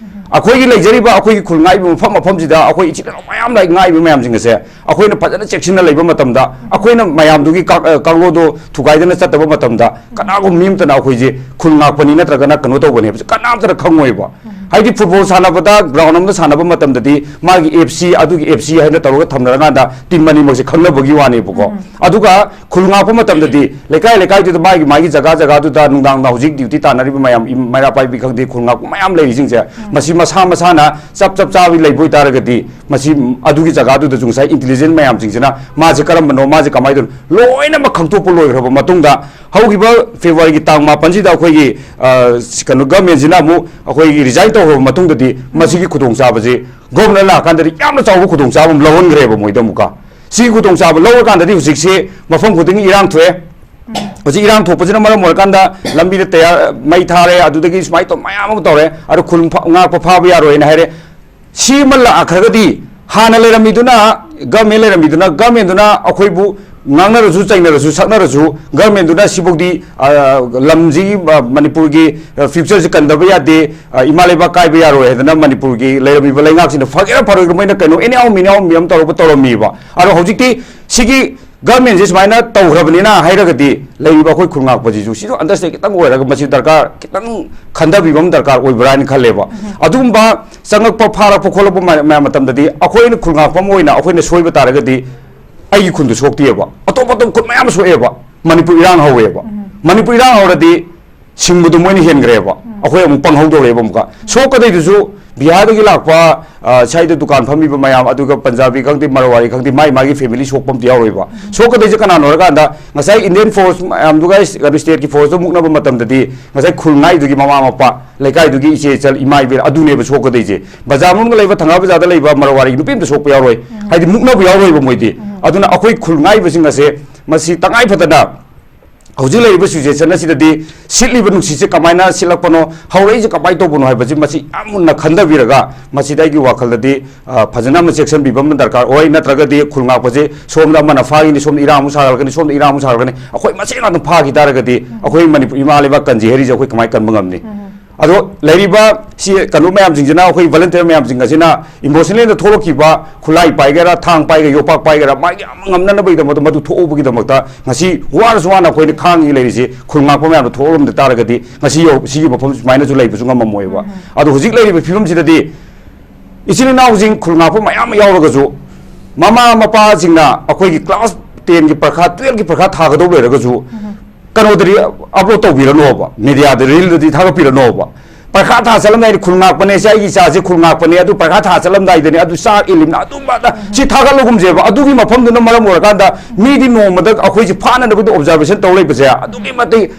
ꯑꯩꯈꯣꯏꯒꯤ ꯂꯩꯖꯔꯤꯕ, ꯑꯩꯈꯣꯏꯒꯤ ꯈꯨꯜ ꯉꯥꯛꯏꯕ ꯃꯐꯝ ꯃꯐꯝꯁꯤꯗ ꯑꯩꯈꯣꯏ ꯏꯆꯤꯜ ꯏꯅꯥꯎ ꯃꯌꯥꯝ ꯂꯩ, ꯉꯥꯛꯏꯕ ꯃꯌꯥꯝꯁꯤꯡ ꯑꯁꯦ ꯑꯩꯈꯣꯏꯅ ꯐꯖꯅ ꯆꯦꯛꯁꯤꯟꯅ ꯂꯩꯕ ꯃꯇꯝꯗ, ꯑꯩꯈꯣꯏꯅ ꯃꯌꯥꯝꯗꯨꯒꯤ ꯀꯥ-, ꯑ, ꯀꯥꯡꯂꯣꯟꯗꯣ ꯊꯨꯒꯥꯏꯗꯅ ꯆꯠꯇꯕ ꯃꯇꯝꯗ, ꯀꯅꯥꯒꯨꯝꯕ ꯃꯤ ꯑꯃꯇꯅ ꯑꯩꯈꯣꯏꯁꯦ ꯈꯨꯜ ꯉꯥꯛꯄꯅꯤ ꯅꯠꯇ꯭ꯔꯒꯅ ꯀꯩꯅꯣ ꯇꯧꯕꯅꯤ ꯍꯥꯏꯕꯁꯦ ꯀꯅꯥꯝꯇꯅ ꯈꯪꯉꯣꯏꯕ꯫ ꯍꯥꯏꯗꯤ football ꯁꯥꯟꯅꯕꯗ, ground ꯑꯃꯗ ꯁꯥꯟꯅꯕ ꯃꯇꯝꯗꯗꯤ ꯃꯥꯒꯤ F C, ꯑꯗꯨꯒꯤ F C ꯍꯥꯏꯅ ꯇꯧꯔꯒ ꯊꯝꯅꯔꯀꯥꯟꯗ team ꯑꯅꯤꯃꯛꯁꯦ ꯈꯪꯅꯕꯒꯤ ꯋꯥꯅꯦꯕꯀꯣ꯫ ꯑꯗꯨꯒ ꯈꯨꯜ ꯉꯥꯛꯄ ꯃꯇꯝꯗꯗꯤ ꯂꯩꯀꯥꯏ ꯂꯩꯀꯥꯏꯗꯨꯗ ꯃꯥꯒꯤ ꯃꯥꯒꯤ ꯖꯒꯥ ꯖꯒꯥꯗꯨꯗ ꯅꯨꯡꯗꯥꯡꯗ ꯍꯧꯖꯤꯛ duty ꯇꯥꯟꯅꯔꯤꯕ ꯃꯌꯥꯝ, ꯏꯝ-, ꯃꯩꯔꯥ ꯄꯥꯏꯕꯤ ꯈꯪꯗꯦ, ꯈꯨꯜ ꯉꯥꯛꯄ ꯃꯌꯥꯝ ꯂꯩꯔꯤꯁꯤꯡꯁꯦ, ꯃꯁꯤ ꯃꯁꯥ ꯃꯁꯥꯅ ꯆꯞ ꯆꯞ ꯆꯥꯕꯤ ꯂꯩꯕ ꯑꯣꯏꯇꯥꯔꯒꯗꯤ, ꯃꯁꯤ, ꯎꯝ, ꯑꯗꯨꯒꯤ ꯖꯒꯥꯗꯨꯗꯁꯨ ꯉꯁꯥꯏ intelligent ꯃꯌꯥꯝꯁꯤꯡꯁꯤꯅ ꯃꯥꯁꯦ ꯀꯔꯝꯕꯅꯣ, ꯃꯥꯁꯦ ꯀꯃꯥꯏꯅ ꯇꯧꯅꯣ, ꯂꯣꯏꯅꯃꯛ ꯈꯪꯗꯣꯛꯄ ꯂꯣꯏꯈ꯭ꯔꯕ ꯃꯇꯨꯡꯗ, ꯍꯧꯈꯤꯕ February ꯒꯤ ꯇꯥꯡ ꯃꯥꯄꯟꯁꯤꯗ ꯑꯩꯈꯣꯏꯒꯤ, ꯑ, ꯀꯩꯅꯣ, government ꯁꯤꯅ ꯑꯃꯨꯛ ꯑꯩꯈꯣꯏꯒꯤ resign ꯇꯧꯈ꯭ꯔꯕ ꯃꯇꯨꯡꯗꯗꯤ, ꯃꯁꯤꯒꯤ ꯈꯨꯗꯣꯡꯆꯥꯕꯁꯤ governor ꯂꯥꯛꯑꯀꯥꯟꯗꯗꯤ ꯌꯥꯝꯅ ꯆꯥꯎꯕ ꯈꯨꯗꯣꯡꯆꯥꯕ ꯑꯃ ꯂꯧꯍꯟꯈ꯭ꯔꯦꯕ ꯃꯣꯏꯗ ꯑꯃꯨꯛꯀ꯫ ꯁꯤꯒꯤ ꯈꯨꯗꯣꯡꯆꯥꯕ ꯂꯧꯔꯀꯥꯟꯗꯗꯤ ꯍꯧꯖꯤꯛꯁꯤ ꯃꯐꯝ ꯈꯨꯗꯤꯡꯒꯤ ꯏꯔꯥꯡ ꯊꯣꯛꯑꯦ꯫ ꯍꯧꯖꯤꯛ ꯏꯔꯥꯡ ꯊꯣꯛꯄꯁꯤꯅ ꯃꯔꯝ ꯑꯣꯏꯔꯀꯥꯟꯗ ꯂꯝꯕꯤꯗ ꯇꯌꯥꯔ, ꯃꯩ ꯊꯥꯔꯦ, ꯑꯗꯨꯗꯒꯤ ꯁꯨꯃꯥꯏꯅ ꯇꯧ ꯃꯌꯥꯝ ꯑꯃ ꯇꯧꯔꯦ꯫ ꯑꯗꯣ ꯈꯨꯜ ꯐ-, ꯉꯥꯛꯄ ꯐꯥꯕ ꯌꯥꯔꯣꯏꯅ ꯍꯥꯏꯔꯦ꯫ ꯁꯤ ꯑꯃ ꯂꯥꯛꯈ꯭ꯔꯒꯗꯤ ꯍꯥꯟꯅ ꯂꯩꯔꯝꯃꯤꯗꯨꯅ, government ꯂꯩꯔꯝꯃꯤꯗꯨꯅ, government ꯗꯨꯅ ꯑꯩꯈꯣꯏꯕꯨ ꯉꯥꯡꯅꯔꯁꯨ, ꯆꯩꯅꯔꯁꯨ, ꯁꯛꯅꯔꯁꯨ, government ꯗꯨꯅ ꯁꯤꯐꯥꯎꯗꯤ, ꯑ, ꯂꯝꯁꯤꯒꯤ, ꯑ, ꯃꯅꯤꯄꯨꯔꯒꯤ, ꯑ, future ꯁꯤ ꯀꯟꯗꯕ ꯌꯥꯗꯦ, ꯑ, ꯏꯃꯥ ꯂꯩꯕꯥꯛ ꯀꯥꯏꯕ ꯌꯥꯔꯣꯏ ꯍꯥꯏꯗꯅ ꯃꯅꯤꯄꯨꯔꯒꯤ ꯂꯩꯔꯝꯃꯤꯕ ꯂꯩꯉꯥꯛꯁꯤꯡꯅ ꯐꯒꯦꯔꯥ ꯐꯔꯣꯏꯒꯦꯔꯥ ꯃꯣꯏꯅ ꯀꯩꯅꯣ anyhow menyhow ꯃꯌꯥꯝ ꯇꯧꯔꯒ ꯇꯧꯔꯝꯃꯤꯕ꯫ ꯑꯗꯣ ꯍꯧꯖꯤꯛꯇꯤ ꯁꯤꯒꯤ government ꯁꯦ ꯁꯨꯃꯥꯏꯅ ꯇꯧꯈ꯭ꯔꯕꯅꯤꯅ ꯍꯥꯏꯔꯒꯗꯤ ꯂꯩꯔꯤꯕ ꯑꯩꯈꯣꯏ ꯈꯨꯜ ꯉꯥꯛꯄꯁꯤꯁꯨ ꯁꯤꯁꯨ understand ꯈꯤꯇꯪ ꯑꯣꯏꯔꯒ ꯃꯁꯤ ꯗꯔꯀꯥꯔ, ꯈꯤꯇꯪ ꯈꯟꯊꯕꯤꯕ ꯑꯃ ꯗꯔꯀꯥꯔ ꯑꯣꯏꯕ꯭ꯔꯥ ꯍꯥꯏꯅ ꯈꯜꯂꯦꯕ꯫ ꯑꯗꯨꯒꯨꯝꯕ ꯆꯪꯉꯛꯄ, ꯐꯥꯔꯛꯄ ꯈꯣꯠꯂꯛꯄ ꯃꯌꯥꯝ, ꯃꯌꯥꯝ ꯃꯇꯝꯗꯗꯤ ꯑꯩꯈꯣꯏꯅ ꯈꯨꯜ ꯉꯥꯛꯄ ꯑꯃ ꯑꯣꯏꯅ ꯑꯩꯈꯣꯏꯅ ꯁꯣꯏꯕ ꯇꯥꯔꯒꯗꯤ ꯑꯩꯒꯤ ꯈꯨꯟꯗꯨ ꯁꯣꯛꯇꯦꯕ, ꯑꯇꯣꯞ ꯑꯇꯣꯞꯄ ꯈꯨꯟ ꯃꯌꯥꯝ ꯑꯃ ꯁꯣꯛꯑꯦꯕ꯫ ꯃꯅꯤꯄꯨꯔ ꯏꯔꯥꯡ ꯍꯧꯋꯦꯕ꯫ ꯃꯅꯤꯄꯨꯔ ꯏꯔꯥꯡ ꯍꯧꯔꯗꯤ ꯁꯤꯡꯕꯗꯨ ꯃꯣꯏꯅ ꯍꯦꯟꯈ꯭ꯔꯦꯕ꯫ ꯑꯩꯈꯣꯏ ꯑꯃꯨꯛ ꯄꯪꯍꯧꯗꯧꯔꯦꯕ ꯑꯃꯨꯛꯀ꯫ ꯁꯣꯛꯀꯗꯣꯏꯗꯨꯁꯨ ꯕꯤꯍꯥꯔꯗꯒꯤ ꯂꯥꯛꯄ, ꯑ, ꯁ꯭ꯋꯥꯏꯗ ꯗꯨꯀꯥꯟ ꯐꯝꯃꯤꯕ ꯃꯌꯥꯝ, ꯑꯗꯨꯒ ꯄꯟꯖꯥꯕꯤ ꯈꯪꯗꯦ, ꯃꯔꯋꯥꯔꯤ ꯈꯪꯗꯦ, ꯃꯥꯏ ꯃꯥꯒꯤ family ꯁꯣꯛꯄ ꯑꯝꯇ ꯌꯥꯎꯔꯣꯏꯕ꯫ ꯁꯣꯛꯀꯗꯣꯏꯁꯦ ꯀꯅꯥꯅꯣ ꯍꯥꯏꯔꯀꯥꯟꯗ ꯉꯁꯥꯏ Indian force ꯃꯌꯥꯝꯗꯨꯒ ꯀꯩꯅꯣ state ꯀꯤ force ꯇꯣ ꯃꯨꯛꯅꯕ ꯃꯇꯝꯗꯗꯤ ꯉꯁꯥꯏ ꯈꯨꯜ ꯉꯥꯛꯏꯗꯨꯒꯤ ꯃꯃꯥ ꯃꯄꯥ, ꯂꯩꯀꯥꯏꯗꯨꯒꯤ ꯏꯆꯦ ꯏꯆꯜ, ꯏꯃꯥ ꯏꯕꯦꯜ ꯑꯗꯨꯅꯦꯕ ꯁꯣꯛꯀꯗꯣꯏꯁꯦ꯫ ꯕꯖꯥꯔ ꯃꯅꯨꯡꯗ ꯂꯩꯕ, ꯊꯪꯒꯥꯜ ꯕꯖꯥꯔꯗ ꯂꯩꯕ ꯃꯔꯋꯥꯔꯤꯒꯤ ꯅꯨꯄꯤ ꯑꯝꯇ ꯁꯣꯛꯄ ꯌꯥꯎꯔꯣꯏ꯫ ꯍꯥꯏꯗꯤ ꯃꯨꯛꯅꯕ ꯌꯥꯎꯔꯣꯏꯕ ꯃꯣꯏꯗꯤ꯫ ꯑꯗꯨꯅ ꯑꯩꯈꯣꯏ ꯈꯨꯜ ꯉꯥꯛꯏꯕꯁꯤꯡ ꯑꯁꯦ ꯃꯁꯤ ꯇꯉꯥꯏ ꯐꯗꯅ ꯍꯧꯖꯤꯛ ꯂꯩꯔꯤꯕ situation ꯑꯁꯤꯗꯗꯤ ꯁꯤꯠꯂꯤꯕ ꯅꯨꯡꯁꯤꯠꯁꯦ ꯀꯃꯥꯏꯅ ꯁꯤꯠꯂꯛꯄꯅꯣ, ꯍꯧꯔꯛꯏꯁꯦ ꯀꯃꯥꯏꯅ ꯇꯧꯕꯅꯣ ꯍꯥꯏꯕꯁꯤ ꯃꯁꯤ ꯌꯥꯝ ꯃꯨꯟꯅ ꯈꯟꯊꯕꯤꯔꯒ ꯃꯁꯤꯗ ꯑꯩꯒꯤ ꯋꯥꯈꯜꯗꯗꯤ, ꯑ, ꯐꯖꯅ ꯑꯃ ꯆꯦꯛꯁꯤꯟꯕꯤꯕ ꯑꯃ ꯗꯔꯀꯥꯔ ꯑꯣꯏ꯫ ꯅꯠꯇ꯭ꯔꯒꯗꯤ ꯈꯨꯜ ꯉꯥꯛꯄꯁꯦ ꯁꯣꯝꯗ ꯑꯃꯅ ꯐꯥꯈꯤꯅꯤ, ꯁꯣꯝꯗ ꯏꯔꯥꯡ ꯑꯃꯨꯛ ꯁꯥꯒꯠꯂꯛꯀꯅꯤ, ꯁꯣꯝꯗ ꯏꯔꯥꯡ ꯑꯃꯨꯛ ꯁꯥꯒꯠꯂꯛꯀꯅꯤ, ꯑꯩꯈꯣꯏ ꯃꯁꯦꯟ ꯉꯥꯛꯇ ꯐꯥꯈꯤ ꯇꯥꯔꯒꯗꯤ ꯑꯩꯈꯣꯏ ꯃꯅꯤꯄꯨꯔ ꯏꯃꯥ ꯂꯩꯕꯥꯛ ꯀꯟꯖꯩ ꯍꯥꯏꯔꯤꯁꯦ ꯑꯩꯈꯣꯏ ꯀꯃꯥꯏꯅ ꯀꯟꯕ ꯉꯝꯅꯤ? ꯑꯗꯣ ꯂꯩꯔꯤꯕ ꯁꯤ ꯀꯩꯅꯣ ꯃꯌꯥꯝꯁꯤꯡꯁꯤꯅ, ꯑꯩꯈꯣꯏ ꯚꯣꯂꯟꯇꯤꯌꯔ ꯃꯌꯥꯝꯁꯤꯡ ꯑꯁꯤꯅ ꯏꯃꯣꯁꯅꯦꯜꯗ ꯊꯣꯛꯂꯛꯈꯤꯕ ꯈꯨꯠꯂꯥꯏ ꯄꯥꯏꯒꯦꯔꯥ, ꯊꯥꯡ ꯄꯥꯏꯒꯦꯔꯥ, ꯌꯣꯄꯥꯛ ꯄꯥꯏꯒꯦꯔꯥ, ꯃꯥꯒꯤ ꯑꯃ ꯉꯝꯅꯅꯕꯒꯤꯗꯃꯛꯇ, ꯃꯗꯨ ꯊꯣꯛꯍꯧꯕꯒꯤꯗꯃꯛꯇ ꯉꯁꯤ ꯋꯥꯔꯁꯨ ꯋꯥꯅ ꯑꯩꯈꯣꯏꯅ ꯈꯥꯡꯉꯤ ꯂꯩꯔꯤꯁꯤ꯫ ꯈꯨꯜ ꯉꯥꯛꯄ ꯃꯌꯥꯝꯗꯣ ꯊꯣꯛꯍꯧꯔꯝꯗ ꯇꯥꯔꯒꯗꯤ ꯉꯁꯤ ꯌꯧ-, ꯁꯤꯒꯤ ꯃꯐꯝ ꯁꯨꯃꯥꯏꯅꯁꯨ ꯂꯩꯕꯁꯨ ꯉꯝꯃꯝꯃꯣꯏꯕ꯫ ꯑꯗꯣ ꯍꯧꯖꯤꯛ ꯂꯩꯔꯤꯕ ꯐꯤꯕꯝꯁꯤꯗꯗꯤ ꯏꯆꯤꯜ ꯏꯅꯥꯎꯁꯤꯡ ꯈꯨꯜ ꯉꯥꯛꯄ ꯃꯌꯥꯝ ꯌꯥꯎꯔꯒꯁꯨ, ꯃꯃꯥ ꯃꯄꯥꯁꯤꯡꯅ ꯑꯩꯈꯣꯏꯒꯤ ꯀ꯭ꯂꯥꯁ ꯇꯦꯟꯒꯤ ꯄꯔꯤꯈꯥ, ꯇꯨꯌꯦꯜꯐꯀꯤ ꯄꯔꯤꯈꯥ ꯊꯥꯒꯗꯧ ꯂꯩꯔꯒꯁꯨ, ꯀꯩꯅꯣꯗꯗꯤ ꯑꯞꯂꯣꯗ ꯇꯧꯕꯤꯔꯅꯣꯕ, ꯃꯦꯗꯤꯌꯥꯗ, ꯔꯤꯜꯗꯗꯤ ꯊꯥꯒꯠꯄꯤꯔꯅꯣꯕ꯫ ꯄꯔꯤꯈꯥ ꯊꯥ ꯆꯠꯂꯝꯗꯥꯏꯗ ꯈꯨꯜ ꯉꯥꯛꯄꯅꯦ, ꯁꯤ ꯑꯩꯒꯤ ꯏꯆꯥꯁꯦ ꯈꯨꯜ ꯉꯥꯛꯄꯅꯦ, ꯑꯗꯨ ꯄꯔꯤꯈꯥ ꯊꯥ ꯆꯠꯂꯝꯗꯥꯏꯗꯅꯦ, ꯑꯗꯨ ꯆꯥꯛ ꯏꯜꯂꯤꯕꯅ, ꯑꯗꯨꯝꯕꯗ ꯁꯤ ꯊꯥꯒꯠꯂꯒꯨꯝꯁꯦꯕ꯫ ꯑꯗꯨꯒꯤ ꯃꯐꯝꯗꯨꯅ ꯃꯔꯝ ꯑꯣꯏꯔꯀꯥꯟꯗ ꯃꯤꯗꯤ ꯅꯣꯡꯃꯗ ꯑꯩꯈꯣꯏꯁꯦ ꯐꯥꯅꯅꯕꯒꯤ ꯑꯣꯕꯖꯥꯔꯕꯦꯁꯟ ꯇꯧ ꯂꯩꯕꯁꯦ ꯑꯗꯨꯛꯀꯤ ꯃꯇꯤꯛ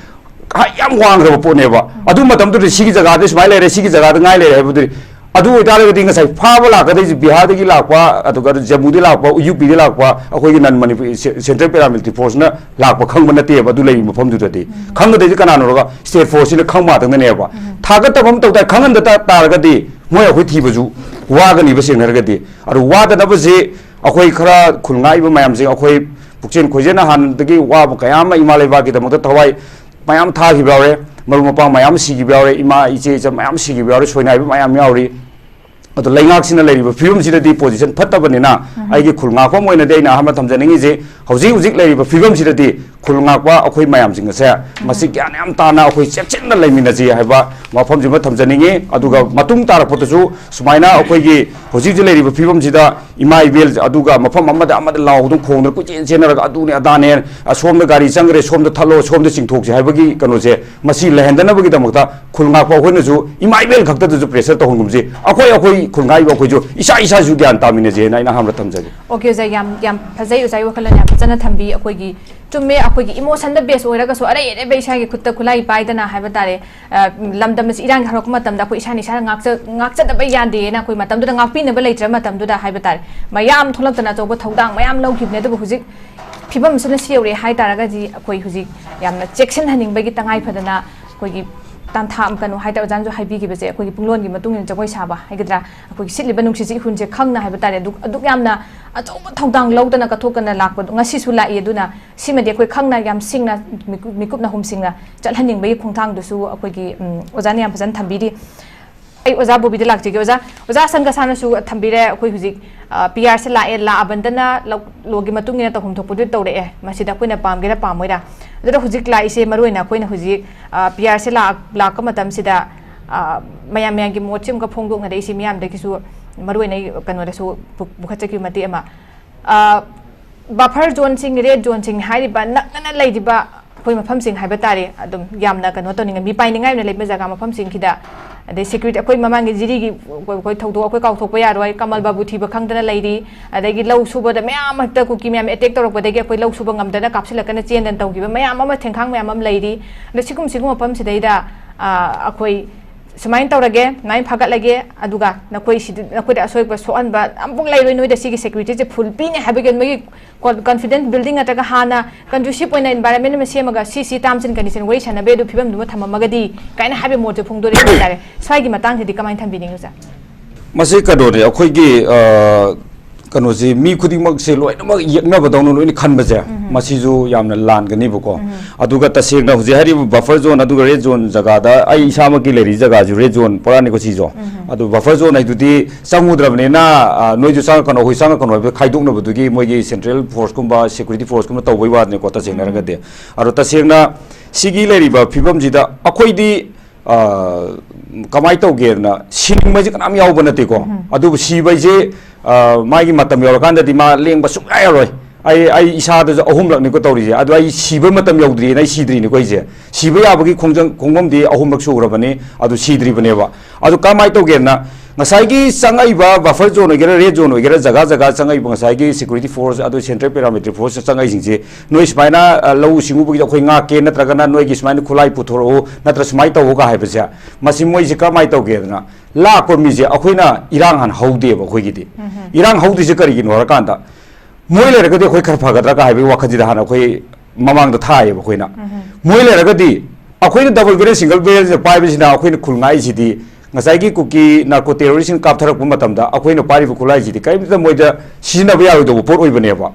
ꯍꯥꯏ ꯌꯥꯝ ꯋꯥꯡꯈ꯭ꯔꯕ ꯄꯣꯠꯅꯦꯕ꯫ ꯑꯗꯨ ꯃꯇꯝꯗꯨꯗ ꯁꯤꯒꯤ ꯖꯒꯥꯗ ꯁꯨꯃꯥꯏꯅ ꯂꯩꯔꯦ, ꯁꯤꯒꯤ ꯖꯒꯥꯗ ꯉꯥꯏ ꯂꯩꯔꯦ ꯍꯥꯏꯕꯗꯨꯗꯤ, ꯑꯗꯨ ꯑꯣꯏꯇꯥꯔꯒꯗꯤ ꯉꯁꯥꯏ ꯐꯥꯕ ꯂꯥꯛꯀꯗꯣꯏꯁꯦ ꯕꯤꯍꯥꯔꯗꯒꯤ ꯂꯥꯛꯄ, ꯑꯗꯨꯒ ꯖꯝꯃꯨꯗꯒꯤ ꯂꯥꯛꯄ, ꯌꯨ ꯄꯤꯗꯒꯤ ꯂꯥꯛꯄ, ꯑꯩꯈꯣꯏꯒꯤ ꯅꯟ ꯃꯅꯤꯄꯨꯔꯤ ꯁꯦ-, ꯁꯦꯟꯇ꯭ꯔꯦꯜ ꯄꯦꯔꯥꯃꯤꯂꯤꯇꯔꯤ ꯐꯣꯔꯁꯅ ꯂꯥꯛꯄ ꯈꯪꯕ ꯅꯠꯇꯦꯕ꯫ ꯑꯗꯨ ꯂꯩꯔꯤꯕ ꯃꯐꯝꯗꯨꯗꯗꯤ ꯈꯪꯒꯗꯣꯏꯁꯦ ꯀꯅꯥꯅꯣꯒ ꯁ꯭ꯇꯦꯠ ꯐꯣꯔꯁꯁꯤꯅ ꯈꯪꯕ ꯉꯥꯛꯇꯪꯗꯅꯦꯕ꯫ ꯊꯥꯒꯠꯇꯕ ꯑꯃ ꯇꯧ ꯇꯥꯔꯦ, ꯈꯪꯍꯟꯗ ꯇꯥ-, ꯇꯥꯔꯒꯗꯤ ꯃꯣꯏ ꯑꯩꯈꯣꯏ ꯊꯤꯕꯁꯨ ꯋꯥꯒꯅꯤꯕ ꯁꯦꯡꯅ ꯍꯥꯏꯔꯒꯗꯤ꯫ ꯑꯗꯨ ꯋꯥꯗꯅꯕꯁꯤ ꯑꯩꯈꯣꯏ ꯈꯔ ꯈꯨꯜ ꯉꯥꯛꯏꯕ ꯃꯌꯥꯝꯁꯦ, ꯑꯩꯈꯣꯏ ꯄꯨꯛꯆꯦꯜ ꯈꯣꯏꯖꯦꯜꯅ ꯍꯥꯟꯅꯗꯒꯤ ꯋꯥꯕ ꯀꯌꯥ ꯑꯃ ꯏꯃꯥ ꯂꯩꯕꯥꯛꯀꯤꯗꯃꯛꯇ ꯊꯋꯥꯏ ꯃꯌꯥꯝ ꯊꯥꯈꯤꯕ ꯌꯥꯎꯔꯦ, ꯃꯔꯨꯞ ꯃꯄꯥꯡ ꯃꯌꯥꯝ ꯁꯤꯈꯤꯕ ꯌꯥꯎꯔꯦ, ꯏꯃꯥ ꯏꯆꯦ ꯏꯆꯟ ꯃꯌꯥꯝ ꯁꯤꯈꯤꯕ ꯌꯥꯎꯔꯦ, ꯁꯣꯏꯅꯥꯏꯕ ꯃꯌꯥꯝ ꯌꯥꯎꯔꯤ꯫ ꯑꯗꯣ ꯂꯩꯉꯥꯛꯁꯤꯅ ꯂꯩꯔꯤꯕ ꯐꯤꯕꯝꯁꯤꯗꯗꯤ ꯄꯣꯖꯤꯁꯟ ꯐꯠꯇꯕꯅꯤꯅ, ꯑꯩꯒꯤ ꯈꯨꯜ ꯉꯥꯛꯐꯝ ꯑꯣꯏꯅꯗꯤ ꯑꯩꯅ ꯑꯍꯥꯟꯕ ꯊꯝꯖꯅꯤꯡꯉꯤꯁꯦ, ꯍꯧꯖꯤꯛ ꯍꯧꯖꯤꯛ ꯂꯩꯔꯤꯕ ꯐꯤꯕꯝꯁꯤꯗꯗꯤ ꯈꯨꯜ ꯉꯥꯛꯄ ꯑꯩꯈꯣꯏ ꯃꯌꯥꯝꯁꯤꯡ ꯑꯁꯦ ꯃꯁꯤ ꯒ꯭ꯌꯥꯟ ꯌꯥꯝ ꯇꯥꯅ ꯑꯩꯈꯣꯏ ꯆꯦꯛꯁꯤꯟꯅ ꯂꯩꯃꯤꯟꯅꯁꯤ ꯍꯥꯏꯕ ꯋꯥꯐꯝꯁꯤꯃ ꯊꯝꯖꯅꯤꯡꯉꯤ꯫ ꯑꯗꯨꯒ ꯃꯇꯨꯡ ꯇꯥꯔꯛꯄꯗꯁꯨ ꯁꯨꯃꯥꯏꯅ ꯑꯩꯈꯣꯏꯒꯤ ꯍꯧꯖꯤꯛ ꯍꯧꯖꯤꯛ ꯂꯩꯔꯤꯕ ꯐꯤꯕꯝꯁꯤꯗ ꯏꯃꯥ ꯏꯕꯦꯜ ꯑꯗꯨꯒ ꯃꯐꯝ ꯑꯃꯗ ꯑꯃꯗ ꯂꯥꯎꯗꯨꯅ ꯈꯣꯡꯗꯅ ꯀꯣꯏꯆꯦꯟ ꯆꯦꯟꯅꯔꯒ ꯑꯗꯨꯅꯦ ꯑꯗꯥꯅꯦ, ꯑꯁꯣꯝꯗ ꯒꯥꯔꯤ ꯆꯪꯈ꯭ꯔꯦ, ꯁꯣꯝꯗ ꯊꯠꯂꯣ, ꯁꯣꯝꯗ ꯆꯤꯡꯊꯣꯛꯁꯤ ꯍꯥꯏꯕꯒꯤ ꯀꯩꯅꯣꯁꯦ, ꯃꯁꯤ ꯂꯩꯍꯟꯗꯅꯕꯒꯤꯗꯃꯛꯇ ꯈꯨꯜ ꯉꯥꯛꯄ ꯑꯩꯈꯣꯏꯅꯁꯨ ꯏꯃꯥ ꯏꯕꯦꯜ ꯈꯛꯇꯗꯁꯨ ꯄ꯭ꯔꯦꯁꯔ ꯇꯧꯍꯟꯒꯨꯝꯁꯤ꯫ ꯑꯩꯈꯣꯏ, ꯑꯩꯈꯣꯏ ꯈꯨꯜ ꯉꯥꯛꯏꯕ ꯑꯩꯈꯣꯏꯁꯨ ꯏꯁꯥ ꯏꯁꯥꯁꯨ ꯒ꯭ꯌꯥꯟ ꯇꯥꯃꯤꯟꯅꯁꯦꯅ ꯑꯩꯅ ꯑꯍꯥꯟꯕꯗ ꯊꯝꯖꯒꯦ꯫ ꯑꯣꯀꯦ ꯑꯣꯖꯥ, ꯌꯥꯝ ꯌꯥꯝ ꯐꯖꯩ ꯑꯣꯖꯥꯒꯤ ꯋꯥꯈꯜꯂꯣꯟ ꯌꯥꯝ ꯐꯖꯅ ꯊꯝꯕꯤ꯫ ꯑꯩꯈꯣꯏꯒꯤ ꯆꯨꯝꯃꯦ, ꯑꯩꯈꯣꯏꯒꯤ ꯏꯃꯣꯁꯟꯗ ꯕꯦꯁ ꯑꯣꯏꯔꯒꯁꯨ ꯑꯔꯩ ꯑꯔꯩꯕ ꯏꯁꯥꯒꯤ ꯈꯨꯠꯇ ꯈꯨꯠꯂꯥꯏ ꯄꯥꯏꯗꯅ ꯍꯥꯏꯕ ꯇꯥꯔꯦ, ꯑ, ꯂꯝꯗꯝ ꯑꯁꯤ ꯏꯔꯥꯡ ꯍꯧꯔꯛꯄ ꯃꯇꯝꯗ ꯑꯩꯈꯣꯏ ꯏꯁꯥꯅ ꯏꯁꯥꯅ ꯉꯥꯛꯆ-, ꯉꯥꯛꯆꯗꯕ ꯌꯥꯗꯦꯅ ꯑꯩꯈꯣꯏ ꯃꯇꯝꯗꯨꯗ ꯉꯥꯛꯄꯤꯅꯕ ꯂꯩꯇ꯭ꯔꯕ ꯃꯇꯝꯗꯨꯗ ꯍꯥꯏꯕ ꯇꯥꯔꯦ, ꯃꯌꯥꯝ ꯊꯣꯛꯂꯛꯇꯅ ꯑꯆꯧꯕ ꯊꯧꯗꯥꯡ ꯃꯌꯥꯝ ꯂꯧꯈꯤꯕꯅꯦ꯫ ꯑꯗꯨꯕꯨ ꯍꯧꯖꯤꯛ ꯐꯤꯕꯝꯁꯤꯅ ꯁꯤ ꯌꯧꯔꯦ ꯍꯥꯏ ꯇꯥꯔꯒꯗꯤ ꯑꯩꯈꯣꯏ ꯍꯧꯖꯤꯛ ꯌꯥꯝꯅ ꯆꯦꯛꯁꯤꯟꯍꯟꯅꯤꯡꯕꯒꯤ ꯇꯉꯥꯏ ꯐꯗꯅ ꯑꯩꯈꯣꯏꯒꯤ ꯌꯥꯝ ꯊꯥ ꯀꯩꯅꯣ ꯍꯥꯏꯇꯥꯔꯦ, ꯑꯣꯖꯥꯅꯁꯨ ꯍꯥꯏꯕꯤꯈꯤꯕꯁꯦ, ꯑꯩꯈꯣꯏꯒꯤ ꯄꯨꯡꯂꯣꯟꯒꯤ ꯃꯇꯨꯡ ꯏꯟꯅ ꯖꯒꯣꯏ ꯁꯥꯕ ꯍꯥꯏꯒꯗ꯭ꯔꯥ, ꯑꯩꯈꯣꯏꯒꯤ ꯁꯤꯠꯂꯤꯕ ꯅꯨꯡꯁꯤꯠꯁꯤ ꯏꯍꯨꯟꯁꯦ ꯈꯪꯅ ꯍꯥꯏꯕ ꯇꯥꯔꯦ, ꯑꯗꯨꯛ ꯑꯗꯨꯛ ꯌꯥꯝꯅ ꯑꯆꯧꯕ ꯊꯧꯗꯥꯡ ꯂꯧꯗꯅ ꯀꯠꯊꯣꯛꯇꯅ ꯂꯥꯛꯄꯗꯣ ꯉꯁꯤꯁꯨ ꯂꯥꯛꯏ꯫ ꯑꯗꯨꯅ ꯁꯤꯃꯗꯤ ꯑꯩꯈꯣꯏ ꯈꯪꯅ ꯌꯥꯝ ꯁꯤꯡꯅ ꯃꯤꯀꯨꯞ ꯃꯤꯀꯨꯞ ꯅꯍꯨꯝꯁꯤꯡꯅ ꯆꯠꯍꯟꯅꯤꯡꯕꯒꯤ ꯈꯣꯡꯊꯥꯡꯗꯨꯁꯨ ꯑꯩꯈꯣꯏꯒꯤ ꯎꯝ, ꯑꯣꯖꯥꯅ ꯌꯥꯝ ꯐꯖꯅ ꯊꯝꯕꯤꯔꯤ꯫ ꯑꯩ ꯑꯣꯖꯥ ꯕꯣꯕꯤꯗ ꯂꯥꯛꯆꯒꯦ꯫ ꯑꯣꯖꯥ, ꯑꯣꯖꯥ ꯁꯪꯒꯁꯥꯅꯁꯨ ꯊꯝꯕꯤꯔꯦ, ꯑꯩꯈꯣꯏ ꯍꯧꯖꯤꯛ ꯄꯤ ꯑꯥꯔꯁꯦ ꯂꯥꯛꯑꯦ, ꯂꯥꯛꯑꯕꯟꯗꯅ ꯂꯣꯒꯤ ꯃꯇꯨꯡ ꯏꯟꯅ ꯇꯧꯐꯝ ꯊꯣꯛꯄꯗꯨ ꯇꯧꯔꯛꯑꯦ꯫ ꯃꯁꯤꯗ ꯑꯩꯈꯣꯏꯅ ꯄꯥꯝꯒꯦꯔꯥ ꯄꯥꯝꯃꯣꯏꯔꯥ꯫ ꯑꯗꯨꯗ ꯍꯧꯖꯤꯛ ꯂꯥꯛꯏꯁꯦ ꯃꯔꯨ ꯑꯣꯏꯅ ꯑꯩꯈꯣꯏꯅ ꯍꯧꯖꯤꯛ ꯄꯤ ꯑꯥꯔꯁꯦ ꯂꯥꯛꯄ ꯃꯇꯝꯁꯤꯗ ꯃꯌꯥꯝ ꯃꯌꯥꯝꯒꯤ ꯃꯣꯠꯁꯤ ꯑꯃꯨꯛꯀ ꯐꯣꯡꯗꯣꯛꯅꯔꯛꯏꯁꯤ ꯃꯤꯌꯥꯝꯗꯒꯤꯁꯨ ꯃꯔꯨ ꯑꯣꯏꯅ ꯑꯩ ꯀꯩꯅꯣꯗꯁꯨ ꯄꯨꯈꯠꯆꯈꯤꯕ ꯃꯇꯦꯛ ꯑꯃ꯫ ꯕꯐꯔ ꯖꯣꯟꯁꯤꯡ, ꯔꯦꯗ ꯖꯣꯟꯁꯤꯡ ꯍꯥꯏꯔꯤꯕ ꯅꯛꯅꯅ ꯂꯩꯔꯤꯕ ꯑꯩꯈꯣꯏ ꯃꯐꯝꯁꯤꯡ ꯍꯥꯏꯕ ꯇꯥꯔꯦ, ꯑꯗꯨꯝ ꯌꯥꯝꯅ ꯀꯩꯅꯣ ꯇꯧꯅꯤꯡꯉꯥꯏ, ꯃꯤ ꯄꯥꯏꯅꯤꯡꯉꯥꯏ ꯑꯣꯏꯅ ꯂꯩꯕ ꯖꯒꯥ ꯃꯐꯝꯁꯤꯡꯁꯤꯗ, ꯑꯗꯩ ꯁꯦꯀ꯭ꯌꯨꯔꯤꯇꯤ, ꯑꯩꯈꯣꯏ ꯃꯃꯥꯡꯒꯤ ꯖꯤꯔꯤꯒꯤ ꯑꯩꯈꯣꯏ ꯊꯧꯗꯣꯛ ꯑꯩꯈꯣꯏ ꯀꯥꯎꯊꯣꯛꯄ ꯌꯥꯔꯣꯏ, ꯀꯃꯜ ꯕꯥꯕꯨ ꯊꯤꯕ ꯈꯪꯗꯅ ꯂꯩꯔꯤ, ꯑꯗꯒꯤ ꯂꯧ ꯁꯨꯕꯗ ꯃꯌꯥꯝ ꯍꯦꯛꯇ ꯀꯨꯀꯤ ꯃꯌꯥꯝ ꯑꯦꯇꯦꯛ ꯇꯧꯔꯛꯄꯗꯒꯤ ꯑꯩꯈꯣꯏ ꯂꯧ ꯁꯨꯕ ꯉꯝꯗꯅ ꯀꯥꯞꯁꯤꯜꯂꯛꯇꯅ ꯆꯦꯟꯗꯅ ꯇꯧꯈꯤꯕ ꯃꯌꯥꯝ ꯑꯃ, ꯊꯦꯡꯈꯥꯡ ꯃꯌꯥꯝ ꯑꯃ ꯂꯩꯔꯤ꯫ ꯑꯗꯣ ꯁꯤꯒꯨꯝ ꯁꯤꯒꯨꯝꯕ ꯃꯐꯝꯁꯤꯗꯩꯗ ꯑꯩꯈꯣꯏ ꯁꯨꯃꯥꯏꯅ ꯇꯧꯔꯒꯦ, ꯁꯨꯃꯥꯏꯅ ꯐꯒꯠꯂꯒꯦ, ꯑꯗꯨꯒ ꯅꯈꯣꯏ ꯁꯤꯗ, ꯅꯈꯣꯏꯗ ꯑꯁꯣꯏꯕ ꯁꯣꯛꯍꯟꯕ ꯑꯃꯐꯥꯎ ꯂꯩꯔꯣꯏ, ꯅꯣꯏꯗ ꯁꯤꯒꯤ ꯁꯦꯀ꯭ꯌꯨꯔꯤꯇꯤꯁꯦ ꯐꯨꯜ ꯄꯤꯅꯤ ꯍꯥꯏꯕꯒꯤ ꯃꯣꯏꯒꯤ ꯀꯣꯟꯐꯤꯗꯦꯟꯁ ꯕꯤꯜꯗꯤꯡ ꯅꯠꯇ꯭ꯔꯒ ꯍꯥꯟꯅ ꯀꯟꯗꯨꯁꯤꯞ ꯑꯣꯏꯅ ꯏꯟꯚꯥꯏꯔꯣꯟꯃꯦꯟ ꯑꯃ ꯁꯦꯝꯃꯒ ꯁꯤ ꯁꯤ ꯇꯥꯝꯁ ꯑꯦꯟ ꯀꯟꯗꯤꯁꯟ ꯋꯥꯔꯤ ꯁꯥꯟꯅꯕ ꯌꯥꯏ, ꯑꯗꯨ ꯐꯤꯕꯝꯗꯨꯃ ꯊꯝꯃꯝꯃꯒꯗꯤ ꯀꯥꯏꯅ ꯍꯥꯏꯕꯒꯤ ꯃꯣꯠꯁꯦ ꯐꯣꯡꯗꯣꯔꯛꯏ ꯍꯥꯏꯇꯥꯔꯦ꯫ ꯁ꯭ꯋꯥꯏꯒꯤ ꯃꯇꯥꯡꯁꯤꯗꯤ ꯀꯃꯥꯏꯅ ꯊꯝꯕꯤꯅꯤꯡꯉꯤ, ꯑꯣꯖꯥ? ꯃꯁꯤ ꯀꯩꯅꯣꯅꯦ, ꯑꯩꯈꯣꯏꯒꯤ ꯀꯩꯅꯣꯁꯤ ꯃꯤ ꯈꯨꯗꯤꯡꯃꯛꯁꯦ ꯂꯣꯏꯅꯃꯛ ꯌꯦꯛꯅꯕꯗꯧꯅ ꯂꯣꯏꯅ ꯈꯟꯕꯁꯦ, ꯃꯁꯤꯁꯨ ꯌꯥꯝꯅ ꯂꯥꯟꯒꯅꯤꯕꯀꯣ꯫ ꯑꯗꯨꯒ ꯇꯁꯦꯡꯅ ꯍꯧꯖꯤꯛ ꯍꯥꯏꯔꯤꯕ ꯕꯐꯔ ꯖꯣꯟ ꯑꯗꯨꯒ ꯔꯦꯗ ꯖꯣꯟ ꯖꯒꯥꯗ, ꯑꯩ ꯏꯁꯥꯃꯛꯀꯤ ꯂꯩꯔꯤ ꯖꯒꯥꯁꯨ ꯔꯦꯗ ꯖꯣꯟ ꯄꯨꯔꯥꯅꯤꯀꯣ ꯁꯤꯁꯨ꯫ ꯑꯗꯨ ꯕꯐꯔ ꯖꯣꯟ ꯍꯥꯏꯗꯨꯗꯤ ꯆꯪꯉꯨꯗ꯭ꯔꯕꯅꯤꯅ, ꯅꯣꯏꯁꯨ ꯆꯪꯉꯛꯀꯅꯨ, ꯑꯩꯈꯣꯏ ꯆꯪꯉꯛꯀꯅꯨ ꯍꯥꯏꯕꯗ ꯈꯥꯏꯗꯣꯛꯅꯕꯗꯨꯒꯤ ꯃꯣꯏꯒꯤ ꯁꯦꯟꯇ꯭ꯔꯦꯜ ꯐꯣꯔꯁꯀꯨꯝꯕ ꯁꯦꯀ꯭ꯌꯨꯔꯤꯇꯤ ꯐꯣꯔꯁꯀꯨꯝꯕ ꯇꯧꯕꯩ ꯋꯥꯅꯤꯀꯣ, ꯇꯁꯦꯡꯅ ꯍꯥꯏꯔꯒꯗꯤ꯫ ꯑꯗꯣ ꯇꯁꯦꯡꯅ ꯁꯤꯒꯤ ꯂꯩꯔꯤꯕ ꯐꯤꯕꯝꯁꯤꯗ ꯑꯩꯈꯣꯏꯗꯤ ꯀꯃꯥꯏꯅ ꯇꯧꯒꯦꯅ, ꯁꯤꯅꯤꯡꯕ ꯍꯥꯏꯁꯦ ꯀꯅꯥꯝ ꯌꯥꯎꯕ ꯅꯠꯇꯦꯀꯣ꯫ ꯑꯗꯨꯕꯨ ꯁꯤꯕ ꯍꯥꯏꯁꯦ ꯃꯥꯒꯤ ꯃꯇꯝ ꯌꯧꯔꯀꯥꯟꯗꯗꯤ ꯃꯥ ꯂꯦꯡꯕ ꯁꯨꯡꯌꯥ ꯌꯥꯔꯣꯏ꯫ ꯑꯩ ꯑꯩ ꯏꯁꯥꯗꯁꯨ ꯑꯍꯨꯝꯂꯛꯅꯤꯀꯣ ꯇꯧꯔꯤꯁꯦ꯫ ꯑꯗꯣ ꯑꯩ ꯁꯤꯕ ꯃꯇꯝ ꯌꯧꯗ꯭ꯔꯤꯅ ꯑꯩ ꯁꯤꯗ꯭ꯔꯤꯅꯤꯀꯣ ꯑꯩꯁꯦ꯫ ꯁꯤꯕ ꯌꯥꯕꯒꯤ ꯈꯣꯡꯖꯪ ꯈꯣꯡꯐꯝꯗꯤ ꯑꯍꯨꯝꯂꯛ ꯁꯨꯈ꯭ꯔꯕꯅꯤ, ꯑꯗꯨ ꯁꯤꯗ꯭ꯔꯤꯕꯅꯦꯕ꯫ ꯑꯗꯨ ꯀꯃꯥꯏꯅ ꯇꯧꯒꯦꯅ, ꯉꯁꯥꯏꯒꯤ ꯆꯪꯉꯛꯏꯕ ꯕꯐꯔ ꯖꯣꯟ ꯑꯣꯏꯒꯦꯔꯥ ꯔꯦꯗ ꯖꯣꯟ ꯑꯣꯏꯒꯦꯔꯥ, ꯖꯒꯥ ꯖꯒꯥ ꯆꯪꯉꯛꯏꯕ ꯉꯁꯥꯏꯒꯤ ꯁꯦꯀ꯭ꯌꯨꯔꯤꯇꯤ ꯐꯣꯔꯁ ꯑꯗꯨ ꯁꯦꯟꯇ꯭ꯔꯦꯜ ꯄꯦꯔꯥꯃꯤꯂꯤꯇꯔꯤ ꯐꯣꯔꯁ ꯆꯪꯉꯛꯏꯁꯤꯡꯁꯦ, ꯅꯣꯏ ꯁꯨꯃꯥꯏꯅ ꯂꯧꯎ ꯁꯤꯡꯎꯕꯒꯤꯗ ꯑꯩꯈꯣꯏ ꯉꯥꯛꯀꯦ, ꯅꯠꯇ꯭ꯔꯒꯅ ꯅꯣꯏꯒꯤ ꯁꯨꯃꯥꯏꯅ ꯈꯨꯠꯂꯥꯏ ꯄꯨꯊꯣꯔꯛꯎ, ꯅꯠꯇ꯭ꯔ ꯁꯨꯃꯥꯏꯅ ꯇꯧꯕꯒ ꯍꯥꯏꯕꯁꯦ, ꯃꯁꯤ ꯃꯣꯏꯁꯦ ꯀꯃꯥꯏꯅ ꯇꯧꯒꯦꯗꯅ, ꯂꯥꯛꯄ ꯃꯤꯁꯦ ꯑꯩꯈꯣꯏꯅ ꯏꯔꯥꯡ ꯍꯥꯟꯅ ꯍꯧꯗꯦꯕ ꯑꯩꯈꯣꯏꯒꯤꯗꯤ꯫ ꯏꯔꯥꯡ ꯍꯧꯗ꯭ꯔꯤꯁꯦ ꯀꯔꯤꯒꯤꯅꯣ ꯍꯥꯏꯔꯀꯥꯟꯗ, ꯃꯣꯏ ꯂꯩꯔꯒꯗꯤ ꯑꯩꯈꯣꯏ ꯈꯔ ꯐꯒꯗ꯭ꯔꯥ ꯀ ꯍꯥꯏꯕꯒꯤ ꯋꯥꯈꯜꯁꯤꯗ ꯍꯥꯟꯅ ꯑꯩꯈꯣꯏ ꯃꯃꯥꯡꯗ ꯊꯥꯏꯌꯦꯕ ꯑꯩꯈꯣꯏꯅ꯫ ꯃꯣꯏ ꯂꯩꯔꯒꯗꯤ ꯑꯩꯈꯣꯏꯅ double barrel, single barrel ꯁꯤꯗ ꯄꯥꯏꯕꯁꯤꯅ ꯑꯩꯈꯣꯏꯅ ꯈꯨꯜ ꯉꯥꯛꯏꯁꯤꯗꯤ ꯉꯁꯥꯏꯒꯤ ꯀꯨꯀꯤ narco terrorist ꯁꯤꯡ ꯀꯥꯞꯊꯔꯛꯄ ꯃꯇꯝꯗ ꯑꯩꯈꯣꯏꯅ ꯄꯥꯏꯔꯤꯕ ꯈꯨꯠꯂꯥꯏꯁꯤꯗꯤ ꯀꯔꯤꯝꯇ ꯃꯣꯏꯗ ꯁꯤꯖꯤꯟꯅꯕ ꯌꯥꯔꯣꯏꯗꯧꯕ ꯄꯣꯠ ꯑꯣꯏꯕꯅꯦꯕ꯫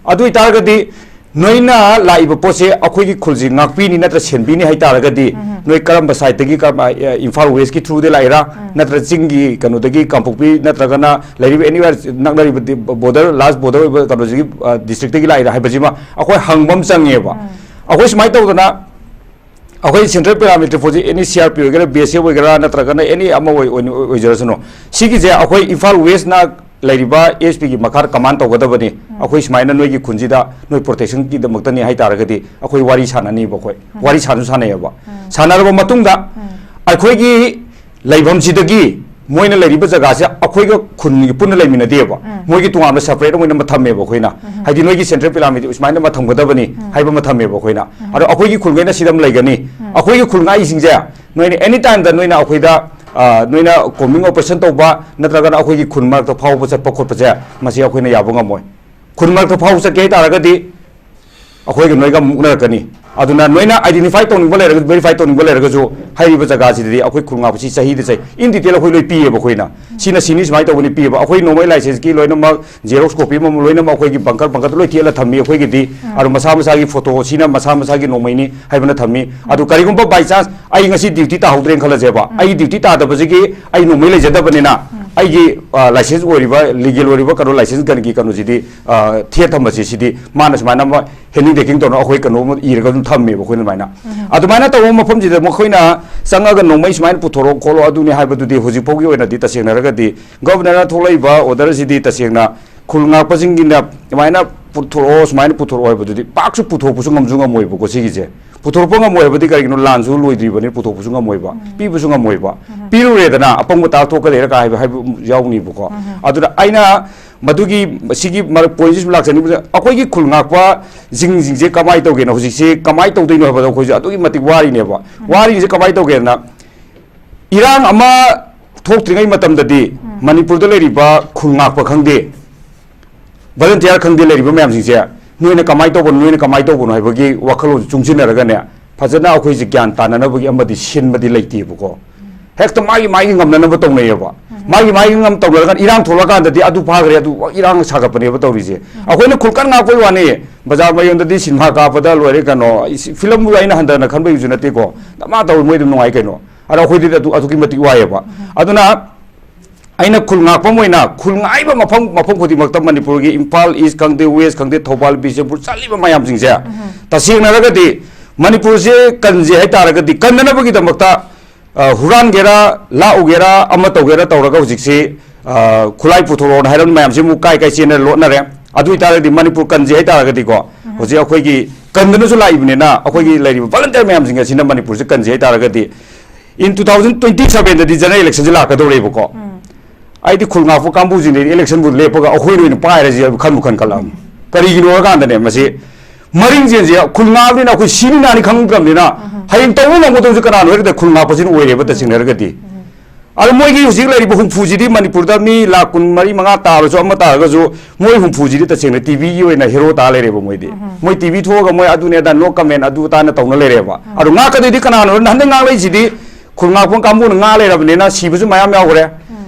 ꯑꯗꯨ ꯑꯣꯏꯇꯥꯔꯒꯗꯤ ꯅꯣꯏꯅ ꯂꯥꯛꯏꯕ ꯄꯣꯠꯁꯦ ꯑꯩꯈꯣꯏꯒꯤ ꯈꯨꯜꯁꯤ ꯉꯥꯛꯄꯤꯅꯤ ꯅꯠꯇ꯭ꯔ ꯁꯦꯟꯕꯤꯅꯤ ꯍꯥꯏꯇꯥꯔꯒꯗꯤ, ꯅꯣꯏ ꯀꯔꯝꯕ side ꯇꯒꯤ, ꯀꯔꯝꯕ, ꯑ, ꯏꯝꯐꯥꯜ West ꯀꯤ through ꯗ ꯂꯥꯛꯏꯔꯥ, ꯅꯠꯇ꯭ꯔ ꯆꯤꯡꯒꯤ ꯀꯩꯅꯣꯗꯒꯤ, ꯀꯥꯡꯄꯣꯛꯄꯤ ꯅꯠꯇ꯭ꯔꯒꯅ ꯂꯩꯔꯤꯕ anywhere ꯅꯛꯅꯔꯤꯕ ꯗꯤ-, border, last border ꯑꯣꯏꯕ ꯀꯩꯅꯣꯁꯤꯒꯤ, ꯑ, district ꯇꯒꯤ ꯂꯥꯛꯏꯔꯥ ꯍꯥꯏꯕꯁꯤꯃ ꯑꯩꯈꯣꯏ ꯍꯪꯕ ꯑꯃ ꯆꯪꯉꯦꯕ꯫ ꯑꯩꯈꯣꯏ ꯁꯨꯃꯥꯏꯅ ꯇꯧꯗꯅ ꯑꯩꯈꯣꯏ central paramilitary force, any C R P ꯑꯣꯏꯒꯦꯔꯥ, B S F ꯑꯣꯏꯒꯦꯔꯥ, ꯅꯠꯇ꯭ꯔꯒꯅ any ꯑꯃ ꯑꯣꯏ-, ꯑꯣꯏ-, ꯑꯣꯏꯖꯔꯁꯅꯨ, ꯁꯤꯒꯤꯁꯦ ꯑꯩꯈꯣꯏ ꯏꯝꯐꯥꯜ West ꯅ ꯂꯩꯔꯤꯕ S P ꯒꯤ ꯃꯈꯥꯗ command ꯇꯧꯒꯗꯕꯅꯤ꯫ ꯑꯩꯈꯣꯏ ꯁꯨꯃꯥꯏꯅ ꯅꯣꯏꯒꯤ ꯈꯨꯟꯁꯤꯗ ꯅꯣꯏ protection ꯒꯤꯗꯃꯛꯇꯅꯤ ꯍꯥꯏꯇꯥꯔꯒꯗꯤ ꯑꯩꯈꯣꯏ ꯋꯥꯔꯤ ꯁꯥꯟꯅꯅꯤꯕ, ꯑꯩꯈꯣꯏ ꯋꯥꯔꯤ ꯁꯥꯟꯁꯨ ꯁꯥꯟꯅꯩꯌꯦꯕ꯫ ꯁꯥꯟꯅꯔꯕ ꯃꯇꯨꯡꯗ ꯑꯩꯈꯣꯏꯒꯤ ꯂꯩꯐꯝꯁꯤꯗꯒꯤ ꯃꯣꯏꯅ ꯂꯩꯔꯤꯕ ꯖꯒꯥꯁꯦ ꯑꯩꯈꯣꯏꯒ ꯈꯨꯟꯒꯤ ꯄꯨꯟꯅ ꯂꯩꯃꯤꯟꯅꯗꯦꯕ꯫ ꯃꯣꯏꯒꯤ ꯇꯣꯉꯥꯟꯕ separate ꯑꯣꯏꯅ ꯑꯃ ꯊꯝꯃꯦꯕ ꯑꯩꯈꯣꯏꯅ꯫ ꯍꯥꯏꯗꯤ ꯅꯣꯏꯒꯤ central paramilitary ꯁꯨꯃꯥꯏꯅ ꯑꯃ ꯊꯝꯒꯗꯕꯅꯤ ꯍꯥꯏꯕ ꯑꯃ ꯊꯝꯃꯦꯕ ꯑꯩꯈꯣꯏꯅ꯫ ꯑꯗꯣ ꯑꯩꯈꯣꯏꯒꯤ ꯈꯨꯜꯈꯩꯅ ꯁꯤꯗ ꯑꯃ ꯂꯩꯒꯅꯤ꯫ ꯑꯩꯈꯣꯏꯒꯤ ꯈꯨꯜ ꯉꯥꯛꯏꯁꯤꯡꯁꯦ ꯅꯣꯏꯅ any time ꯗ ꯅꯣꯏꯅ ꯑꯩꯈꯣꯏꯗ, ꯑ, ꯅꯣꯏꯅ combing operation ꯇꯧꯕ ꯅꯠꯇ꯭ꯔꯒꯅ ꯑꯩꯈꯣꯏꯒꯤ ꯈꯨꯜ ꯃꯔꯛꯇ ꯐꯥꯎꯕ ꯆꯠꯄ ꯈꯣꯠꯄꯁꯦ ꯃꯁꯤ ꯑꯩꯈꯣꯏꯅ ꯌꯥꯕ ꯉꯝꯃꯣꯏ꯫ ꯈꯨꯟ ꯃꯔꯛꯇ ꯐꯥꯎ ꯆꯠꯀꯦ ꯍꯥꯏꯇꯥꯔꯒꯗꯤ ꯑꯩꯈꯣꯏꯒ ꯅꯣꯏꯒ ꯑꯃꯨꯛ ꯃꯨꯛꯅꯔꯛꯀꯅꯤ꯫ ꯑꯗꯨꯅ ꯅꯣꯏꯅ identify ꯇꯧꯅꯤꯡꯕ ꯂꯩꯔꯒꯁꯨ, verify ꯇꯧꯅꯤꯡꯕ ꯂꯩꯔꯒꯁꯨ ꯍꯥꯏꯔꯤꯕ ꯖꯒꯥꯁꯤꯗꯗꯤ ꯑꯩꯈꯣꯏ ꯈꯨꯜ ꯉꯥꯛꯄꯁꯤ ꯆꯍꯤꯗ ꯆꯍꯤ in detail ꯑꯩꯈꯣꯏ ꯂꯣꯏ ꯄꯤꯌꯦꯕ ꯑꯩꯈꯣꯏꯅ꯫ ꯁꯤꯅ ꯁꯤꯅꯤ, ꯁꯨꯃꯥꯏꯅ ꯇꯧꯕꯅꯤ ꯄꯤꯌꯦꯕ꯫ ꯑꯩꯈꯣꯏ ꯅꯣꯡꯃꯩ license ꯀꯤ ꯂꯣꯏꯅꯃꯛ xerox copy ꯑꯃꯃꯝ ꯂꯣꯏꯅꯃꯛ ꯑꯩꯈꯣꯏꯒꯤ bunker bunker ꯗ ꯂꯣꯏ ꯊꯦꯠꯂ ꯊꯝꯃꯤ ꯑꯩꯈꯣꯏꯒꯤꯗꯤ꯫ ꯑꯗꯣ ꯃꯁꯥ ꯃꯁꯥꯒꯤ photo ꯁꯤꯅ ꯃꯁꯥ ꯃꯁꯥꯒꯤ ꯅꯣꯡꯃꯩꯅꯤ ꯍꯥꯏꯕꯅ ꯊꯝꯃꯤ꯫ ꯑꯗꯨ ꯀꯔꯤꯒꯨꯝꯕ by chance ꯑꯩ ꯉꯁꯤ duty ꯇꯥꯍꯧꯗ꯭ꯔꯦꯅ ꯈꯜꯂꯁꯦꯕ, ꯑꯩꯒꯤ duty ꯇꯥꯗꯕꯁꯤꯒꯤ ꯑꯩ ꯅꯣꯡꯃꯩ ꯂꯩꯖꯗꯕꯅꯤꯅ ꯑꯩꯒꯤ, ꯑ, license ꯑꯣꯏꯔꯤꯕ, legal ꯑꯣꯏꯔꯤꯕ ꯀꯩꯅꯣ license gun ꯒꯤ ꯀꯩꯅꯣꯁꯤꯗꯤ, ꯑ, ꯊꯦꯠ ꯊꯝꯕꯁꯤ ꯁꯤꯗꯤ ꯃꯥꯅ ꯁꯨꯃꯥꯏꯅ ꯑꯃ handing taking ꯇꯧꯅ ꯑꯩꯈꯣꯏ ꯀꯩꯅꯣ ꯑꯃ ꯏꯔꯒ ꯑꯗꯨꯝ ꯊꯝꯃꯦꯕ ꯑꯩꯈꯣꯏꯅ ꯑꯗꯨꯃꯥꯏꯅ꯫ ꯑꯗꯨꯃꯥꯏꯅ ꯇꯧꯕ ꯃꯐꯝꯁꯤꯗ ꯃꯈꯣꯏꯅ ꯆꯪꯉꯒ ꯅꯣꯡꯃꯩ ꯁꯨꯃꯥꯏꯅ ꯄꯨꯊꯣꯔꯛꯑꯣ ꯈꯣꯠꯂꯣ ꯑꯗꯨꯅꯤ ꯍꯥꯏꯕꯗꯨꯗꯤ ꯍꯧꯖꯤꯛ ꯐꯥꯎꯒꯤ ꯑꯣꯏꯅꯗꯤ ꯇꯁꯦꯡꯅ ꯍꯥꯏꯔꯒꯗꯤ governor ꯅ ꯊꯣꯛꯂꯛꯏꯕ order ꯁꯤꯗꯤ ꯇꯁꯦꯡꯅ ꯈꯨꯜ ꯉꯥꯛꯄꯁꯤꯡꯒꯤꯅ ꯑꯗꯨꯃꯥꯏꯅ ꯄꯨꯊꯣꯔꯛꯑꯣ, ꯁꯨꯃꯥꯏꯅ ꯄꯨꯊꯣꯔꯛꯑꯣ ꯍꯥꯏꯕꯗꯨꯗꯤ ꯄꯥꯛꯁꯨ ꯄꯨꯊꯣꯛꯄꯁꯨ ꯉꯝꯁꯨ ꯉꯝꯃꯣꯏꯕꯀꯣ ꯁꯤꯒꯤꯁꯦ꯫ ꯄꯨꯊꯣꯔꯛꯄ ꯉꯝꯃꯣꯏ ꯍꯥꯏꯕꯗꯤ ꯀꯔꯤꯒꯤꯅꯣ? ꯂꯥꯟꯁꯨ ꯂꯣꯏꯗ꯭ꯔꯤꯕꯅꯤꯅ ꯄꯨꯊꯣꯛꯄꯁꯨ ꯉꯝꯃꯣꯏꯕ, ꯄꯤꯕꯁꯨ ꯉꯝꯃꯣꯏꯕ꯫ ꯄꯤꯔꯨꯔꯦꯗꯅ ꯑꯄꯪꯕ ꯇꯥꯔ ꯊꯣꯛꯀꯗꯣꯏꯔꯥ ꯀꯥꯏ ꯍꯥꯏꯕ, ꯍꯥꯏꯕ ꯌꯥꯎꯅꯤꯕꯀꯣ꯫ ꯑꯗꯨꯅ ꯑꯩꯅ ꯃꯗꯨꯒꯤ, ꯁꯤꯒꯤ ꯃꯔꯛ point ꯁꯤꯁꯨ ꯂꯥꯛꯆꯅꯤꯡꯕꯁꯦ, ꯑꯩꯈꯣꯏꯒꯤ ꯈꯨꯜ ꯉꯥꯛꯄ ꯁꯤꯡꯁꯤꯡꯁꯦ ꯀꯃꯥꯏꯅ ꯇꯧꯒꯦꯅꯣ? ꯍꯧꯖꯤꯛꯁꯦ ꯀꯃꯥꯏꯅ ꯇꯧꯗꯣꯏꯅꯣ ꯍꯥꯏꯕꯗ ꯑꯩꯈꯣꯏꯁꯨ ꯑꯗꯨꯛꯀꯤ ꯃꯇꯤꯛ ꯋꯥꯔꯤꯅꯦꯕ꯫ ꯋꯥꯔꯤꯁꯦ ꯀꯃꯥꯏꯅ ꯇꯧꯒꯦꯅ, ꯏꯔꯥꯡ ꯑꯃ ꯊꯣꯛꯇ꯭ꯔꯤꯉꯩ ꯃꯇꯝꯗꯗꯤ ꯃꯅꯤꯄꯨꯔꯗ ꯂꯩꯔꯤꯕ ꯈꯨꯜ ꯉꯥꯛꯄ ꯈꯪꯗꯦ, volunteer ꯈꯪꯗꯦ, ꯂꯩꯔꯤꯕ ꯃꯌꯥꯝꯁꯤꯡꯁꯦ ꯅꯣꯏꯅ ꯀꯃꯥꯏꯅ ꯇꯧꯕꯅꯣ, ꯅꯣꯏꯅ ꯀꯃꯥꯏꯅ ꯇꯧꯕꯅꯣ ꯍꯥꯏꯕꯒꯤ ꯋꯥꯈꯜꯂꯣꯟꯁꯦ ꯆꯨꯡꯁꯤꯟꯅꯔꯒꯅꯦ, ꯐꯖꯅ ꯑꯩꯈꯣꯏꯁꯦ ꯒ꯭ꯌꯥꯟ ꯇꯥꯅꯅꯕꯒꯤ ꯑꯃꯗꯤ ꯁꯤꯟꯕꯗꯤ ꯂꯩꯇꯦꯕꯀꯣ꯫ ꯍꯦꯛꯇ ꯃꯥꯒꯤ ꯃꯥꯒꯤ ꯉꯝꯅꯅꯕ ꯇꯧꯅꯩꯌꯦꯕ꯫ ꯃꯥꯒꯤ ꯃꯥꯒꯤ ꯉꯝ ꯇꯧꯅꯔꯀꯥꯟꯗ ꯏꯔꯥꯡ ꯊꯣꯛꯂꯛꯀꯥꯟꯗꯗꯤ ꯑꯗꯨ ꯐꯥꯈ꯭ꯔꯦ, ꯑꯗꯨ ꯏꯔꯥꯡ ꯁꯥꯒꯠꯄꯅꯦꯕ ꯇꯧꯔꯤꯁꯦ꯫ ꯑꯩꯈꯣꯏꯅ ꯈꯨꯜꯀꯟ ꯉꯥꯛꯄꯩ ꯋꯥꯅꯤ, ꯕꯖꯥꯔ ꯃꯌꯣꯟꯗꯗꯤ ꯁꯤꯅꯦꯃꯥ ꯀꯥꯞꯄꯗ ꯂꯣꯏꯔꯦ ꯀꯩꯅꯣ, ꯐꯤꯂꯝꯕꯨ ꯑꯩꯅ ꯍꯟꯊꯅ ꯈꯟꯕꯒꯤꯁꯨ ꯅꯠꯇꯦꯀꯣ, ꯗꯃꯥ ꯇꯧꯔ ꯃꯣꯏ ꯑꯗꯨꯝ ꯅꯨꯡꯉꯥꯏ ꯀꯩꯅꯣ꯫ ꯑꯗꯣ ꯑꯩꯈꯣꯏꯗꯗꯤ ꯑꯗꯨ ꯑꯗꯨꯛꯀꯤ ꯃꯇꯤꯛ ꯋꯥꯏꯑꯦꯕ꯫ ꯑꯗꯨꯅ ꯑꯩꯅ ꯈꯨꯜ ꯉꯥꯛꯄ ꯑꯃ ꯑꯣꯏꯅ ꯈꯨꯜ ꯉꯥꯛꯏꯕ ꯃꯐꯝ, ꯃꯐꯝ ꯈꯨꯗꯤꯡꯃꯛꯇ ꯃꯅꯤꯄꯨꯔꯒꯤ ꯏꯝꯐꯥꯜ ꯏꯁ ꯈꯪꯗꯦ, ꯋꯦꯁ ꯈꯪꯗꯦ, ꯊꯧꯕꯥꯜ, ꯕꯤꯁꯦꯝꯄꯨꯔ ꯆꯠꯂꯤꯕ ꯃꯌꯥꯝꯁꯤꯡꯁꯦ, ꯇꯁꯦꯡꯅ ꯍꯥꯏꯔꯒꯗꯤ ꯃꯅꯤꯄꯨꯔꯁꯦ ꯀꯟꯁꯦ ꯍꯥꯏꯇꯥꯔꯒꯗꯤ, ꯀꯟꯅꯅꯕꯒꯤꯗꯃꯛꯇ, ꯑ, ꯍꯨꯔꯥꯟꯒꯦꯔꯥ, ꯂꯥꯛꯎꯒꯦꯔꯥ, ꯑꯃ ꯇꯧꯒꯦꯔꯥ ꯇꯧꯔꯒ ꯍꯧꯖꯤꯛꯁꯤ, ꯑ, ꯈꯨꯠꯂꯥꯏ ꯄꯨꯊꯣꯔꯛꯑꯣꯅ ꯍꯥꯏꯔꯝꯕ ꯃꯌꯥꯝꯁꯤ ꯑꯃꯨꯛ ꯀꯥꯏ ꯀꯥꯏ ꯆꯦꯟꯅ ꯂꯣꯠꯅꯔꯦ꯫ ꯑꯗꯨ ꯑꯣꯏꯇꯥꯔꯒꯗꯤ ꯃꯅꯤꯄꯨꯔ ꯀꯟꯁꯦ ꯍꯥꯏꯇꯥꯔꯒꯗꯤꯀꯣ, ꯍꯧꯖꯤꯛ ꯑꯩꯈꯣꯏꯒꯤ ꯀꯟꯗꯅꯁꯨ ꯂꯥꯛꯏꯕꯅꯤꯅ, ꯑꯩꯈꯣꯏꯒꯤ ꯂꯩꯔꯤꯕ ꯚꯣꯂꯟꯇꯤꯌꯔ ꯃꯌꯥꯝꯁꯤꯡ ꯑꯁꯤꯅ ꯃꯅꯤꯄꯨꯔꯁꯦ ꯀꯟꯁꯦ ꯍꯥꯏꯇꯥꯔꯒꯗꯤ, in two thousand twenty sevenꯗꯗꯤ general electionꯁꯦ ꯂꯥꯛꯀꯗꯧꯔꯦꯕꯀꯣ꯫ ꯑꯩꯗꯤ ꯈꯨꯜ ꯉꯥꯛꯄ ꯀꯥꯡꯕꯨꯁꯤꯡꯗꯤ electionꯕꯨ ꯂꯦꯞꯄꯒ ꯑꯩꯈꯣꯏꯅ ꯑꯣꯏꯅ ꯄꯥꯏꯔꯁꯤ ꯍꯥꯏꯕ ꯈꯟꯕꯨ ꯈꯟꯒꯠꯂꯛꯑꯕꯅꯤ꯫ ꯀꯔꯤꯒꯤꯅꯣ ꯍꯥꯏꯔꯀꯥꯟꯗꯅꯦ, ꯃꯁꯤ ꯃꯔꯤꯡꯖꯦꯜꯁꯦ ꯈꯨꯜ ꯉꯥꯛꯑꯕꯅꯤꯅ ꯑꯩꯈꯣꯏ ꯁꯤꯅꯤ ꯅꯥꯅꯤ ꯈꯪꯗ꯭ꯔꯕꯅꯤꯅ, ꯍꯌꯦꯡ ꯇꯧꯕ ꯉꯝꯒꯗꯧꯁꯦ ꯀꯅꯥꯅꯣ ꯍꯥꯏꯔꯒꯗꯤ ꯈꯨꯜ ꯉꯥꯛꯄꯁꯤꯅ ꯑꯣꯏꯔꯦꯕ ꯇꯁꯦꯡꯅ ꯍꯥꯏꯔꯒꯗꯤ꯫ ꯑꯗꯣ ꯃꯣꯏꯒꯤ ꯍꯧꯖꯤꯛ ꯂꯩꯔꯤꯕ ꯍꯨꯝꯐꯨꯁꯤꯗꯤ ꯃꯅꯤꯄꯨꯔꯗ ꯃꯤ ꯂꯥꯈ ꯀꯨꯟ ꯃꯔꯤ ꯃꯉꯥ ꯇꯥꯔꯁꯨ ꯑꯃ ꯇꯥꯔꯒꯁꯨ ꯃꯣꯏ ꯍꯨꯝꯐꯨꯁꯤꯗꯤ ꯇꯁꯦꯡꯅ TVꯒꯤ ꯑꯣꯏꯅ hero ꯇꯥ ꯂꯩꯔꯦꯕ ꯃꯣꯏꯗꯤ꯫ ꯃꯣꯏ TV ꯊꯣꯛꯑꯒ ꯃꯣꯏ ꯑꯗꯨꯅꯦ ꯑꯗꯥ no comment ꯑꯗꯨ ꯇꯥꯅ ꯇꯧꯅ ꯂꯩꯔꯦꯕ꯫ ꯑꯗꯣ ꯉꯥꯛꯀꯗꯣꯏꯗꯤ ꯀꯅꯥꯅꯣ? ꯍꯟꯗꯛ ꯉꯥꯛꯂꯛꯏꯁꯤꯗꯤ ꯈꯨꯜ ꯉꯥꯛꯄ ꯀꯥꯡꯕꯨꯅ ꯉꯥꯛ ꯂꯩꯔꯕꯅꯤꯅ ꯁꯤꯕꯁꯨ ꯃꯌꯥꯝ ꯌꯥꯎꯈ꯭ꯔꯦ꯫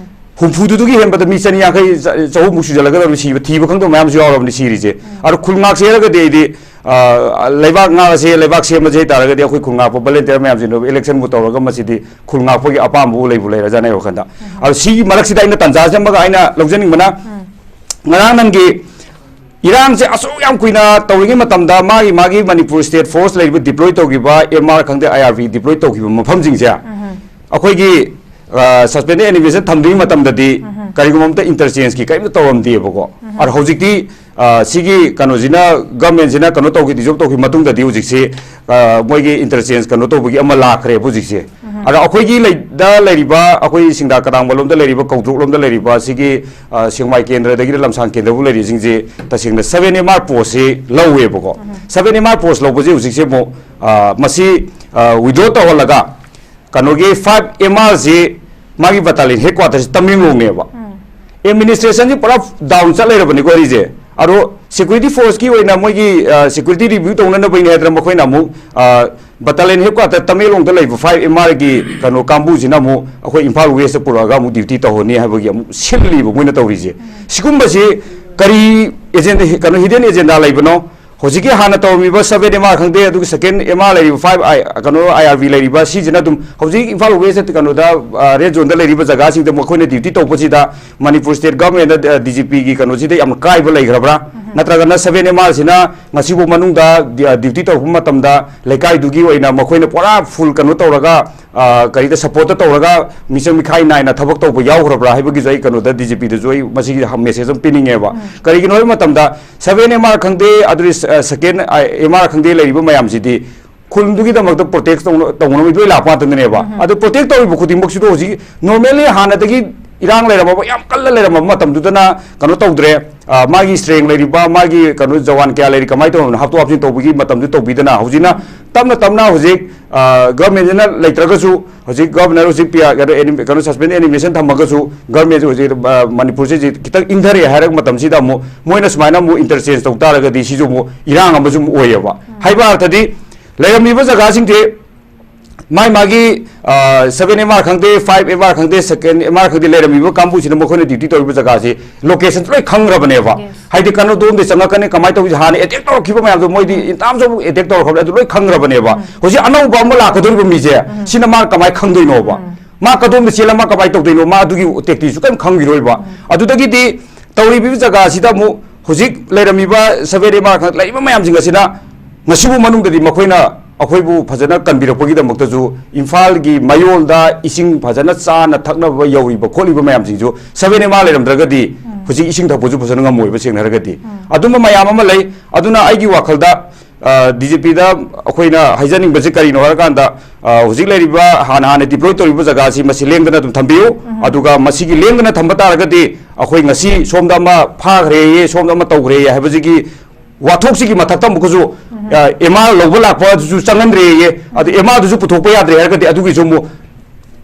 ꯍꯨꯝꯐꯨꯗꯨꯗꯒꯤ ꯍꯦꯟꯕꯗ ꯃꯤ ꯆꯅꯤ ꯌꯥꯡꯈꯩ, ꯆ-, ꯆꯍꯨꯝꯃꯨꯛ ꯁꯨꯖꯜꯂꯒꯗꯧꯔꯕꯅꯤ ꯁꯤꯕ, ꯊꯤꯕ ꯈꯪꯗꯕ ꯃꯌꯥꯝꯁꯨ ꯌꯥꯎꯔꯕꯅꯤ ꯁꯤꯔꯤꯁꯦ꯫ ꯑꯗꯣ ꯈꯨꯜ ꯉꯥꯛꯁꯦ ꯍꯥꯏꯔꯒꯗꯤ ꯑꯩꯗꯤ, ꯑ, ꯂꯩꯕꯥꯛ ꯉꯥꯛꯑꯁꯦ, ꯂꯩꯕꯥꯛ ꯁꯦꯝꯃꯁꯦ ꯍꯥꯏꯇꯥꯔꯒꯗꯤ ꯑꯩꯈꯣꯏ ꯈꯨꯜ ꯉꯥꯛꯄ volunteer ꯃꯌꯥꯝꯁꯤꯅ electionꯕꯨ ꯇꯧꯔꯒ ꯃꯁꯤꯗꯤ ꯈꯨꯜ ꯉꯥꯛꯄꯒꯤ ꯑꯄꯥꯝꯕꯕꯨ ꯂꯩꯕꯨ ꯂꯩꯔꯖꯥꯠꯅꯤ ꯑꯩ ꯋꯥꯈꯜꯗ꯫ ꯑꯗꯣ ꯁꯤꯒꯤ ꯃꯔꯛꯁꯤꯗ ꯑꯩꯅ ꯇꯥꯟꯖꯥꯁꯦ ꯑꯃꯒ ꯑꯩꯅ ꯂꯧꯖꯅꯤꯡꯕꯅ, ꯉꯔꯥꯡ ꯅꯪꯒꯤ ꯏꯔꯥꯡꯁꯦ ꯑꯁꯨꯛ ꯌꯥꯝ ꯀꯨꯏꯅ ꯇꯧꯔꯤꯉꯩ ꯃꯇꯝꯗ ꯃꯥꯒꯤ, ꯃꯥꯒꯤ ꯃꯅꯤꯄꯨꯔ state force ꯂꯩꯔꯤꯕ deploy ꯇꯧꯈꯤꯕ, MR ꯈꯪꯗꯦ, IRB deploy ꯇꯧꯈꯤꯕ ꯃꯐꯝꯁꯤꯡꯁꯦ ꯑꯩꯈꯣꯏꯒꯤ, ꯑ, suspended animation ꯊꯝꯗ꯭ꯔꯤꯉꯩ ꯃꯇꯝꯗꯗꯤ ꯀꯔꯤꯒꯨꯝꯕ ꯑꯝꯇ interchangeꯀꯤ ꯀꯔꯤꯝꯇ ꯇꯧꯔꯝꯗꯦꯕꯀꯣ꯫ ꯑꯗꯣ ꯍꯧꯖꯤꯛꯇꯤ, ꯑ, ꯁꯤꯒꯤ ꯀꯩꯅꯣꯁꯤꯅ, governmentꯁꯤꯅ ꯀꯩꯅꯣ ꯇꯧꯈꯤ, dissolve ꯇꯧꯈꯤꯕ ꯃꯇꯨꯡꯗꯗꯤ ꯍꯧꯖꯤꯛꯁꯤ, ꯑ, ꯃꯣꯏꯒꯤ interchange ꯀꯩꯅꯣ ꯇꯧꯕꯒꯤ ꯑꯃ ꯂꯥꯛꯈ꯭ꯔꯦꯕ ꯍꯧꯖꯤꯛꯁꯦ꯫ ꯑꯗꯣ ꯑꯩꯈꯣꯏꯒꯤ ꯂꯩ-, ꯗ ꯂꯩꯔꯤꯕ, ꯑꯩꯈꯣꯏ ꯁꯤꯡꯗꯥ ꯀꯔꯥꯡꯕ ꯂꯣꯝꯗ ꯂꯩꯔꯤꯕ, ꯀꯧꯗ꯭ꯔꯣꯛ ꯂꯣꯝꯗ ꯂꯩꯔꯤꯕ, ꯁꯤꯒꯤ, ꯑ, ꯁꯦꯡꯃꯥꯏ ꯀꯦꯟꯗ꯭ꯔꯗꯒꯤꯅ ꯂꯝꯁꯥꯡ ꯀꯦꯟꯗ꯭ꯔꯕꯨ ꯂꯩꯔꯤꯁꯤꯡꯁꯦ ꯇꯁꯦꯡꯅ seven MR postꯁꯤ ꯂꯧꯋꯦꯕꯀꯣ꯫ Seven MR post ꯂꯧꯕꯁꯦ ꯍꯧꯖꯤꯛꯁꯦ ꯑꯃꯨꯛ, ꯑ, ꯃꯁꯤ, ꯑ, withdraw ꯇꯧꯍꯜꯂꯒ ꯀꯩꯅꯣꯒꯤ five MRꯁꯤ ꯃꯥꯒꯤ battalion headquarterꯁꯤ ꯇꯃꯦꯡꯂꯣꯡꯅꯦꯕ꯫ Administrationꯁꯤ ꯄꯨꯔꯥ down ꯆꯠ ꯂꯩꯔꯕꯅꯤꯀꯣ ꯑꯩꯁꯦ꯫ ꯑꯗꯣ security forceꯀꯤ ꯑꯣꯏꯅ ꯃꯣꯏꯒꯤ, ꯑ, security review ꯇꯧꯅꯅꯕꯒꯤꯅꯦ ꯍꯥꯏꯗꯅ ꯃꯈꯣꯏꯅ ꯑꯃꯨꯛ, ꯑ, Battalion headquarter ꯇꯃꯦꯡꯂꯣꯡꯗ ꯂꯩꯕ five M R ꯒꯤ ꯀꯩꯅꯣ ꯀꯥꯡꯕꯨꯁꯤꯅ ꯑꯃꯨꯛ ꯑꯩꯈꯣꯏ ꯏꯝꯐꯥꯜ West ꯄꯨꯔꯛꯑꯒ ꯑꯃꯨꯛ duty ꯇꯧꯍꯟꯅꯤ ꯍꯥꯏꯕꯒꯤ ꯑꯃꯨꯛ ꯁꯤꯜꯂꯤꯕ ꯃꯣꯏꯅ ꯇꯧꯔꯤꯁꯦ꯫ ꯁꯤꯒꯨꯝꯕꯁꯤ ꯀꯔꯤ agenda, ꯀꯩꯅꯣ, hidden agenda ꯂꯩꯕꯅꯣ? ꯍꯧꯖꯤꯛꯀꯤ ꯍꯥꯟꯅ ꯇꯧꯔꯝꯃꯤꯕ seven M R ꯈꯪꯗꯦ, ꯑꯗꯨꯒ second M R ꯂꯩꯔꯤꯕ five I, ꯀꯩꯅꯣ, I R B ꯂꯩꯔꯤꯕ, ꯁꯤꯁꯤꯅ ꯑꯗꯨꯝ ꯍꯧꯖꯤꯛ ꯏꯝꯐꯥꯜ West ꯀꯩꯅꯣꯗ, ꯑ, red zoneꯗ ꯂꯩꯔꯤꯕ ꯖꯒꯥꯁꯤꯡꯗ ꯃꯈꯣꯏꯅ duty ꯇꯧꯕꯁꯤꯗ ꯃꯅꯤꯄꯨꯔ state governmentꯗ, ꯑ, D G P ꯒꯤ ꯀꯩꯅꯣꯁꯤꯗ ꯌꯥꯝꯅ ꯀꯥꯏꯕ ꯂꯩꯈ꯭ꯔꯕ꯭ꯔꯥ? ꯅꯠꯇ꯭ꯔꯒꯅ seven M R ꯁꯤꯅ ꯉꯁꯤꯕꯨ ꯃꯅꯨꯡꯗ ꯗꯤ-, ꯑ, duty ꯇꯧꯔꯛꯄ ꯃꯇꯝꯗ ꯂꯩꯀꯥꯏꯗꯨꯒꯤ ꯑꯣꯏꯅ ꯃꯈꯣꯏꯅ ꯄꯨꯔꯥ full ꯀꯩꯅꯣ ꯇꯧꯔꯒ, ꯑ, ꯀꯔꯤꯗ support ꯇꯧꯔꯒ ꯃꯤꯆꯪ ꯃꯤꯈꯥꯏ ꯅꯥꯏꯅ ꯊꯕꯛ ꯇꯧꯕ ꯌꯥꯎꯈ꯭ꯔꯕ꯭ꯔꯥ ꯍꯥꯏꯕꯒꯤꯁꯨ ꯑꯩ ꯀꯩꯅꯣꯗ D G Pꯗꯁꯨ ꯑꯩ ꯃꯁꯤꯒꯤ message ꯑꯃ ꯄꯤꯅꯤꯡꯉꯦꯕ꯫ ꯀꯔꯤꯒꯤꯅꯣ ꯍꯥꯏꯕ ꯃꯇꯝꯗ seven M R ꯈꯪꯗꯦ, ꯑꯗꯨꯗꯤ, ꯑ, second, ꯑ, M R ꯈꯪꯗꯦ, ꯂꯩꯔꯤꯕ ꯃꯌꯥꯝꯁꯤꯗꯤ ꯈꯨꯜꯗꯨꯒꯤꯗꯃꯛꯇ protect ꯇꯧꯅ-, ꯇꯧꯅꯕ ꯂꯣꯏ ꯂꯥꯛꯄ ꯉꯥꯛꯇꯅꯦꯕ꯫ ꯑꯗꯨ protect ꯇꯧꯔꯤꯕ ꯈꯨꯗꯤꯡꯃꯛꯁꯤꯗ ꯍꯧꯖꯤꯛ normally ꯍꯥꯟꯅꯗꯒꯤ ꯏꯔꯥꯡ ꯂꯩꯔꯝꯃꯕ, ꯌꯥꯝ ꯀꯜꯂ ꯂꯩꯔꯝꯃꯕ ꯃꯇꯝꯗꯨꯗꯅ ꯀꯩꯅꯣ ꯇꯧꯗ꯭ꯔꯦ꯫ ꯑ, ꯃꯥꯒꯤ strength ꯂꯩꯔꯤꯕ, ꯃꯥꯒꯤ ꯀꯩꯅꯣ ꯖꯋꯥꯟ ꯀꯌꯥ ꯂꯩꯔꯤ, ꯀꯃꯥꯏꯅ ꯇꯧꯔꯕꯅꯣ, ꯍꯥꯞꯇꯣꯛ ꯍꯥꯞꯆꯤꯟ ꯇꯧꯕꯒꯤ ꯃꯇꯝꯗꯨ ꯇꯧꯕꯤꯗꯅ, ꯍꯧꯖꯤꯛꯅ ꯇꯞꯅ ꯇꯞꯅ ꯍꯧꯖꯤꯛ, ꯑ, governmentꯁꯤꯅ ꯂꯩꯇ꯭ꯔꯒꯁꯨ, ꯍꯧꯖꯤꯛ governor ꯍꯧꯖꯤꯛ ꯄꯤ-, ꯀꯩꯅꯣ, ꯑꯦꯅꯤ-, ꯀꯩꯅꯣ, suspension animation ꯊꯝꯃꯒꯁꯨ, governmentꯁꯤ ꯍꯧꯖꯤꯛ, ꯑ, ꯃꯅꯤꯄꯨꯔꯁꯤ ꯍꯧꯖꯤꯛ ꯈꯤꯇꯪ ꯏꯪꯊꯔꯛꯑꯦ ꯍꯥꯏꯔꯛꯄ ꯃꯇꯝꯁꯤꯗ ꯑꯃꯨꯛ ꯃꯣꯏꯅ ꯁꯨꯃꯥꯏꯅ ꯑꯃꯨꯛ interchange ꯇꯧ ꯇꯥꯔꯒꯗꯤ ꯁꯤꯁꯨ ꯑꯃꯨꯛ ꯏꯔꯥꯡ ꯑꯃꯁꯨ ꯑꯃꯨꯛ ꯑꯣꯏꯌꯦꯕ꯫ ꯍꯥꯏꯕ ꯑꯔꯊꯗꯤ ꯂꯩꯔꯝꯃꯤꯕ ꯖꯒꯥꯁꯤꯡꯁꯦ ꯃꯥꯏ ꯃꯥꯒꯤ, ꯑ, seven M R ꯈꯪꯗꯦ, five M R ꯈꯪꯗꯦ, second M R ꯈꯪꯗꯦ, ꯂꯩꯔꯝꯃꯤꯕ ꯀꯥꯡꯕꯨꯁꯤꯅ ꯃꯈꯣꯏꯅ duty ꯇꯧꯔꯤꯕ ꯖꯒꯥꯁꯤ location ꯂꯣꯏ ꯈꯪꯈ꯭ꯔꯕꯅꯦꯕ꯫ Yes. ꯍꯥꯏꯗꯤ ꯀꯩꯅꯣ ꯑꯗꯣꯝꯗ ꯆꯪꯉꯛꯀꯅꯤ, ꯀꯃꯥꯏꯅ ꯇꯧꯁꯤ, ꯍꯥꯟꯅ attack ꯇꯧꯔꯛꯈꯤꯕ ꯃꯌꯥꯝꯗꯣ ꯃꯣꯏꯗꯤ in terms of attack ꯇꯧꯔꯛꯈ꯭ꯔꯕꯅꯦ, ꯑꯗꯨ ꯂꯣꯏ ꯈꯪꯈ꯭ꯔꯕꯅꯦꯕ꯫ ꯍꯧꯖꯤꯛ ꯑꯅꯧꯕ ꯑꯃ ꯂꯥꯛꯀꯗꯧꯔꯤꯕ ꯃꯤꯁꯦ, ꯁꯤꯅ ꯃꯥ ꯀꯃꯥꯏꯅ ꯈꯪꯗꯣꯏꯅꯣꯕ? ꯃꯥ ꯀꯗꯣꯝꯗ ꯆꯦꯜꯂ ꯃꯥ ꯀꯃꯥꯏꯅ ꯇꯧꯗꯣꯏꯅꯣ? ꯃꯥ ꯑꯗꯨꯒꯤ tacticꯁꯨ ꯀꯔꯤꯝ ꯈꯪꯈꯤꯔꯣꯏꯕ꯫ ꯑꯗꯨꯗꯒꯤꯗꯤ ꯇꯧꯔꯤꯕ ꯖꯒꯥꯁꯤꯗ ꯑꯃꯨꯛ ꯍꯧꯖꯤꯛ ꯂꯩꯔꯝꯃꯤꯕ seven M R ꯈꯛ ꯂꯩꯔꯤꯕ ꯃꯌꯥꯝꯁꯤꯡ ꯑꯁꯤꯅ ꯉꯁꯤꯕꯨ ꯃꯅꯨꯡꯗꯗꯤ ꯃꯈꯣꯏꯅ ꯑꯩꯈꯣꯏꯕꯨ ꯐꯖꯅ ꯀꯟꯕꯤꯔꯛꯄꯒꯤꯗꯃꯛꯇꯁꯨ, ꯏꯝꯐꯥꯜꯒꯤ ꯃꯌꯣꯜꯗ ꯏꯁꯤꯡ ꯐꯖꯅ ꯆꯥꯅ ꯊꯛꯅꯕ ꯌꯧꯔꯤꯕ ꯈꯣꯠꯂꯤꯕ ꯃꯌꯥꯝꯁꯤꯡꯁꯨ seven M R ꯂꯩꯔꯝꯗ꯭ꯔꯒꯗꯤ ꯍꯧꯖꯤꯛ ꯏꯁꯤꯡ ꯊꯛꯄꯁꯨ ꯐꯖꯅ ꯉꯝꯃꯣꯏꯕ, ꯁꯦꯡꯅ ꯍꯥꯏꯔꯒꯗꯤ꯫ ꯑꯗꯨꯝꯕ ꯃꯌꯥꯝ ꯑꯃ ꯂꯩ꯫ ꯑꯗꯨꯅ ꯑꯩꯒꯤ ꯋꯥꯈꯜꯗ, ꯑ, D G Pꯗ ꯑꯩꯈꯣꯏꯅ ꯍꯥꯏꯖꯅꯤꯡꯕꯁꯤ ꯀꯔꯤꯅꯣ ꯍꯥꯏꯔꯀꯥꯟꯗ, ꯑ, ꯍꯧꯖꯤꯛ ꯂꯩꯔꯤꯕ ꯍꯥꯟꯅ ꯍꯥꯟꯅ deploy ꯇꯧꯔꯤꯕ ꯖꯒꯥꯁꯤ ꯃꯁꯤ ꯂꯦꯡꯗꯅ ꯑꯗꯨꯝ ꯊꯝꯕꯤꯌꯨ꯫ ꯑꯗꯨꯒ ꯃꯁꯤꯒꯤ ꯂꯦꯡꯗꯅ ꯊꯝꯕ ꯇꯥꯔꯒꯗꯤ ꯑꯩꯈꯣꯏ ꯉꯁꯤ ꯁꯣꯝꯗ ꯑꯃ ꯐꯥꯈ꯭ꯔꯦꯌꯦ, ꯁꯣꯝꯗ ꯑꯃ ꯇꯧꯈ꯭ꯔꯦꯌꯦ ꯍꯥꯏꯕꯁꯤꯒꯤ ꯋꯥꯊꯣꯛꯁꯤꯒꯤ ꯃꯊꯛꯇ ꯑꯃꯨꯛꯀꯁꯨ, ꯑ, M R ꯂꯧꯕ ꯂꯥꯛꯄꯗꯨꯁꯨ ꯆꯪꯍꯟꯗ꯭ꯔꯦꯌꯦ, ꯑꯗꯨ M Rꯗꯨꯁꯨ ꯄꯨꯊꯣꯛꯄ ꯌꯥꯗ꯭ꯔꯦ ꯍꯥꯏꯔꯒꯗꯤ ꯑꯗꯨꯒꯤꯁꯨ ꯑꯃꯨꯛ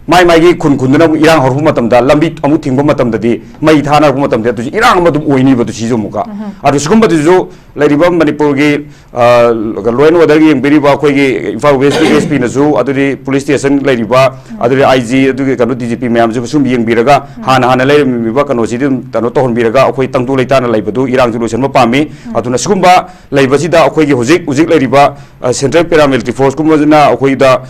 ꯃꯥꯏ ꯃꯥꯏꯒꯤ ꯈꯨꯟ ꯈꯨꯟꯗꯨꯅ ꯑꯃꯨꯛ ꯏꯔꯥꯡ ꯍꯧꯔꯛꯄ ꯃꯇꯝꯗ, ꯂꯝꯕꯤ ꯑꯃꯨꯛ ꯊꯤꯡꯕ ꯃꯇꯝꯗꯗꯤ, ꯃꯩ ꯊꯥꯅꯔꯛꯄ ꯃꯇꯝꯗ ꯑꯗꯨꯁꯨ ꯏꯔꯥꯡ ꯑꯃ ꯑꯗꯨꯝ ꯑꯣꯏꯅꯤꯕ ꯑꯗꯨ ꯁꯤꯁꯨ ꯑꯃꯨꯛꯀ꯫ ꯑꯗꯨ ꯁꯤꯒꯨꯝꯕꯗꯨꯁꯨ ꯂꯩꯔꯤꯕ ꯃꯅꯤꯄꯨꯔꯒꯤ ꯂꯣ ꯑꯦꯟ ꯑꯣꯔꯗꯔꯒꯤ ꯌꯦꯡꯕꯤꯔꯤꯕ ꯑꯩꯈꯣꯏꯒꯤ ꯏꯝꯐꯥꯜ ꯋꯦꯁꯀꯤ ꯑꯦꯁ ꯄꯤꯅꯁꯨ, ꯑꯗꯨꯗꯤ ꯄꯨꯂꯤꯁ ꯁ꯭ꯇꯦꯁꯟ ꯂꯩꯔꯤꯕ, ꯑꯗꯨꯗꯤ ꯑꯥꯏ ꯖꯤ, ꯑꯗꯨꯒꯤ ꯀꯩꯅꯣ ꯗꯤ ꯖꯤ ꯄꯤ ꯃꯌꯥꯝꯁꯤꯕꯨ ꯁꯨꯝ ꯌꯦꯡꯕꯤꯔꯒ, ꯍꯥꯟꯅ ꯍꯥꯟꯅ ꯂꯩꯔꯝꯃꯤꯕ ꯀꯩꯅꯣꯁꯤꯗꯤ ꯑꯗꯨꯝ ꯀꯩꯅꯣ ꯇꯧꯍꯟꯕꯤꯔꯒ, ꯑꯩꯈꯣꯏ ꯇꯪꯗꯨ ꯂꯩꯇꯥꯅ ꯂꯩꯕꯗꯨ ꯏꯔꯥꯡꯁꯨ ꯂꯣꯏꯁꯤꯟꯕ ꯄꯥꯝꯃꯤ꯫ ꯑꯗꯨꯅ ꯁꯤꯒꯨꯝꯕ ꯂꯩꯕꯁꯤꯗ ꯑꯩꯈꯣꯏꯒꯤ ꯍꯧꯖꯤꯛ ꯍꯧꯖꯤꯛ ꯂꯩꯔꯤꯕ ꯁꯦꯟꯇ꯭ꯔꯦꯜ ꯄꯦꯔꯥꯃꯤꯂꯤꯇꯔꯤ ꯐꯣꯔꯁꯀꯨꯝꯕꯁꯤꯅ ꯑꯩꯈꯣꯏꯗ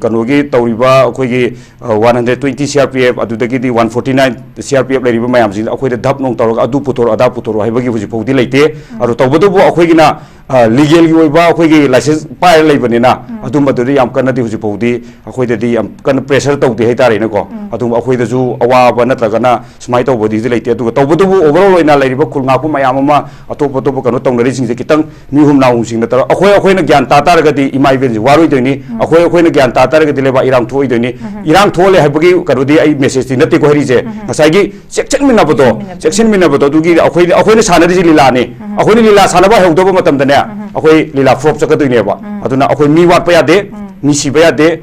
ꯀꯩꯅꯣꯒꯤ ꯇꯧꯔꯤꯕ ꯑꯩꯈꯣꯏꯒꯤ one hundred twenty C R P F, ꯑꯗꯨꯗꯒꯤꯗꯤ one forty nine C R P F ꯂꯩꯔꯤꯕ ꯃꯌꯥꯝꯁꯤꯡꯗ ꯑꯩꯈꯣꯏꯗ ꯙꯞ ꯅꯨꯡ ꯇꯧꯔꯒ ꯑꯗꯨ ꯄꯨꯊꯣꯔꯛꯑꯣ, ꯑꯗꯥ ꯄꯨꯊꯣꯔꯛꯑꯣ ꯍꯥꯏꯕꯒꯤ ꯍꯧꯖꯤꯛ ꯐꯥꯎꯗꯤ ꯂꯩꯇꯦ꯫ ꯑꯗꯣ ꯇꯧꯕꯇꯕꯨ ꯑꯩꯈꯣꯏꯒꯤꯅ ꯂꯤꯒꯦꯜꯒꯤ ꯑꯣꯏꯕ ꯑꯩꯈꯣꯏꯒꯤ ꯂꯥꯏꯁꯦꯟꯁ ꯄꯥꯏꯔ ꯂꯩꯕꯅꯤꯅ, ꯑꯗꯨꯝꯕꯗꯨꯗꯤ ꯌꯥꯝ ꯀꯟꯅꯗꯤ ꯍꯧꯖꯤꯛ ꯐꯥꯎꯗꯤ ꯑꯩꯈꯣꯏꯗꯗꯤ ꯌꯥꯝ ꯀꯟꯅ ꯄ꯭ꯔꯦꯁꯔ ꯇꯧꯗꯦ ꯍꯥꯏꯇꯥꯔꯦꯅꯦꯀꯣ꯫ ꯑꯗꯨꯝ ꯑꯩꯈꯣꯏꯗꯁꯨ ꯑꯋꯥꯕ ꯅꯠꯇ꯭ꯔꯒꯅ ꯁꯨꯃꯥꯏꯅ ꯇꯧꯕꯗꯤ ꯂꯩꯇꯦ꯫ ꯑꯗꯨꯒ ꯇꯧꯕꯇꯕꯨ overall ꯑꯣꯏꯅ ꯂꯩꯔꯤꯕ ꯈꯨꯜ ꯉꯥꯛꯄ ꯃꯌꯥꯝ ꯑꯃ, ꯑꯇꯣꯞ ꯑꯇꯣꯞꯄ ꯀꯩꯅꯣ ꯇꯧꯅꯔꯤꯁꯤꯡꯁꯦ ꯈꯤꯇꯪ ꯃꯤꯍꯨꯝ ꯅꯥꯍꯨꯝꯁꯤꯡꯅ ꯇꯧꯔꯒ ꯑꯩꯈꯣꯏ, ꯑꯩꯈꯣꯏꯅ ꯒ꯭ꯌꯥꯟ ꯇꯥ ꯇꯥꯔꯒꯗꯤ ꯏꯃꯥ ꯏꯕꯦꯟꯁꯦ ꯋꯥꯔꯣꯏꯗꯣꯏꯅꯤ꯫ ꯑꯩꯈꯣꯏ, ꯑꯩꯈꯣꯏꯅ ꯒ꯭ꯌꯥꯟ ꯇꯥ ꯇꯥꯔꯒꯗꯤ ꯂꯩꯕꯥꯛ ꯏꯔꯥꯡ ꯊꯣꯛꯑꯣꯏꯗꯣꯏꯅꯤ꯫ ꯏꯔꯥꯡ ꯊꯣꯛꯍꯜꯂꯦ ꯍꯥꯏꯕꯒꯤ ꯀꯩꯅꯣꯗꯤ ꯑꯩ ꯃꯦꯁꯦꯖꯇꯤ ꯅꯠꯇꯦꯀꯣ ꯍꯥꯏꯔꯤꯁꯦ꯫ ꯉꯁꯥꯏꯒꯤ ꯆꯦꯛꯁꯤꯟꯃꯤꯟꯅꯕꯗꯣ, ꯆꯦꯛꯁꯤꯟꯃꯤꯟꯅꯕꯗꯣ꯫ ꯆꯦꯛꯁꯤꯟꯃꯤꯟꯅꯕꯗꯣ ꯑꯗꯨꯒꯤ ꯑꯩꯈꯣꯏ, ꯑꯩꯈꯣꯏꯅ ꯁꯥꯟꯅꯔꯤꯁꯤ ꯂꯤꯂꯥꯅꯤ꯫ ꯑꯩꯈꯣꯏꯅ ꯂꯤꯂꯥ ꯁꯥꯟꯅꯕ ꯍꯧꯗꯕ ꯃꯇꯝꯗꯅꯦ, ꯑꯩꯈꯣꯏ ꯂꯤꯂꯥ ꯐ꯭ꯂꯣꯞ ꯆꯠꯀꯗꯣꯏꯅꯦꯕ꯫ ꯑꯗꯨꯅ ꯑꯩꯈꯣꯏ ꯃꯤ ꯋꯥꯠꯄ ꯌꯥꯗꯦ, ꯃꯤ ꯁꯤꯕ ꯌꯥꯗꯦ꯫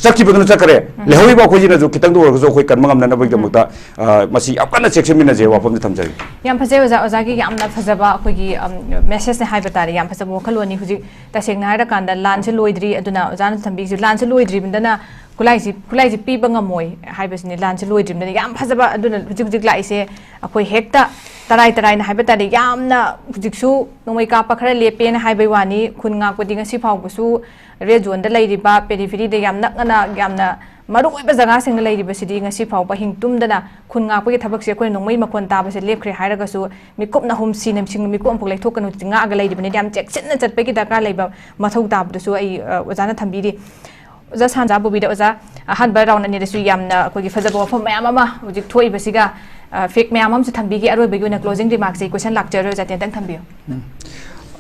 ꯆꯠꯈꯤꯕꯗꯨꯅ ꯆꯠꯈ꯭ꯔꯦ꯫ ꯂꯩꯍꯧꯔꯤꯕ ꯑꯩꯈꯣꯏꯁꯤꯅꯁꯨ ꯈꯤꯇꯪꯗ ꯑꯣꯏꯔꯒꯁꯨ ꯑꯩꯈꯣꯏ ꯀꯟꯕ ꯉꯝꯅꯅꯕꯒꯤꯗꯃꯛꯇ, ꯑ, ꯃꯁꯤ ꯌꯥꯝ ꯀꯟꯅ ꯆꯦꯛꯁꯤꯟꯃꯤꯟꯅꯁꯦ ꯋꯥꯐꯝꯁꯦ ꯊꯝꯖꯒꯦ꯫ ꯌꯥꯝ ꯐꯖꯩ ꯑꯣꯖꯥ, ꯑꯣꯖꯥꯒꯤ ꯌꯥꯝꯅ ꯐꯖꯕ ꯑꯩꯈꯣꯏꯒꯤ, ꯑꯝ, ꯃꯦꯁꯦꯖꯅꯦ ꯍꯥꯏꯕ ꯇꯥꯔꯦ꯫ ꯌꯥꯝ ꯐꯖꯕ ꯋꯥꯈꯜꯂꯣꯟꯅꯤ꯫ ꯍꯧꯖꯤꯛ ꯇꯁꯦꯡꯅ ꯍꯥꯏꯔꯀꯥꯟꯗ ꯂꯥꯟꯁꯦ ꯂꯣꯏꯗ꯭ꯔꯤ, ꯑꯗꯨꯅ ꯑꯣꯖꯥꯅꯁꯨ ꯊꯝꯕꯤꯔꯤꯁꯦ, ꯂꯥꯟꯁꯦ ꯂꯣꯏꯗ꯭ꯔꯤꯕꯅꯤꯅ ꯈꯨꯠꯂꯥꯏꯁꯤ, ꯈꯨꯠꯂꯥꯏꯁꯤ ꯄꯤꯕ ꯉꯝꯃꯣꯏ ꯍꯥꯏꯕꯁꯤꯅꯤ꯫ ꯂꯥꯟꯁꯦ ꯂꯣꯏꯗ꯭ꯔꯤꯕꯅꯤꯅ ꯌꯥꯝ ꯐꯖꯕ꯫ ꯑꯗꯨꯅ ꯍꯧꯖꯤꯛ ꯍꯧꯖꯤꯛ ꯂꯥꯛꯏꯁꯦ ꯑꯩꯈꯣꯏ ꯍꯦꯛꯇ ꯇꯔꯥꯏ ꯇꯔꯥꯏꯅ ꯍꯥꯏꯕ ꯇꯥꯔꯦ, ꯌꯥꯝꯅ ꯍꯧꯖꯤꯛꯁꯨ ꯅꯣꯡꯃꯩ ꯀꯥꯞꯄ ꯈꯔ ꯂꯦꯞꯄꯦꯅ ꯍꯥꯏꯕꯩ ꯋꯥꯅꯤ꯫ ꯈꯨꯟ ꯉꯥꯛꯄꯗꯤ ꯉꯁꯤ ꯐꯥꯎꯕꯁꯨ ꯔꯦꯗ ꯖꯣꯟꯗ ꯂꯩꯔꯤꯕ, ꯄꯦꯔꯤꯐꯦꯔꯤꯗ ꯌꯥꯝ ꯅꯛꯅꯅ, ꯌꯥꯝꯅ ꯃꯔꯨꯑꯣꯏꯕ ꯖꯒꯥꯁꯤꯡꯗ ꯂꯩꯔꯤꯕꯁꯤꯗꯤ ꯉꯁꯤ ꯐꯥꯎꯕ ꯍꯤꯡ ꯇꯨꯝꯗꯅ ꯈꯨꯟ ꯉꯥꯛꯄꯒꯤ ꯊꯕꯛꯁꯦ ꯑꯩꯈꯣꯏꯅ ꯅꯣꯡꯃꯩ ꯃꯈꯣꯟ ꯇꯥꯕꯁꯦ ꯂꯦꯞꯈ꯭ꯔꯦ ꯍꯥꯏꯔꯒꯁꯨ ꯃꯤꯀꯨꯞꯅ ꯑꯍꯨꯝ ꯁꯤꯅ ꯁꯤꯡ ꯃꯤꯀꯨꯞ ꯑꯃꯐꯥꯎ ꯂꯩꯊꯣꯛꯀꯅꯨ, ꯉꯥꯛꯑꯒ ꯂꯩꯔꯤꯕꯅꯤꯅ ꯌꯥꯝ ꯆꯦꯛꯁꯤꯟꯅ ꯆꯠꯄꯒꯤ ꯗꯔꯀꯥꯔ ꯂꯩꯕ ꯃꯊꯧ ꯇꯥꯕꯗꯨꯁꯨ ꯑꯩ, ꯑ, ꯑꯣꯖꯥꯅ ꯊꯝꯕꯤꯔꯤ꯫ ꯑꯣꯖꯥ ꯁꯥꯟꯖꯥ ꯕꯣꯕꯤꯗ, ꯑꯣꯖꯥ, ꯑꯍꯥꯟꯕ ꯔꯥꯎꯟ ꯑꯅꯤꯗꯁꯨ ꯌꯥꯝꯅ ꯑꯩꯈꯣꯏꯒꯤ ꯐꯖꯕ ꯋꯥꯐꯝ ꯃꯌꯥꯝ ꯑꯃ ꯍꯧꯖꯤꯛ ꯊꯣꯛꯏꯕꯁꯤꯒ, ꯑ, ꯐꯦꯛ ꯃꯌꯥꯝ ꯑꯃꯁꯨ ꯊꯝꯕꯤꯈꯤ꯫ ꯑꯔꯣꯏꯕꯒꯤ ꯑꯣꯏꯅ ꯀ꯭ꯂꯣꯖꯤꯡ ꯔꯤꯃꯥꯔꯛꯁꯦ ꯀꯣꯏꯁꯟ ꯂꯥꯛꯆꯔꯣꯏ, ꯑꯣꯖꯥ, ꯇꯦꯟꯇꯪ ꯊꯝꯕꯤꯌꯨ꯫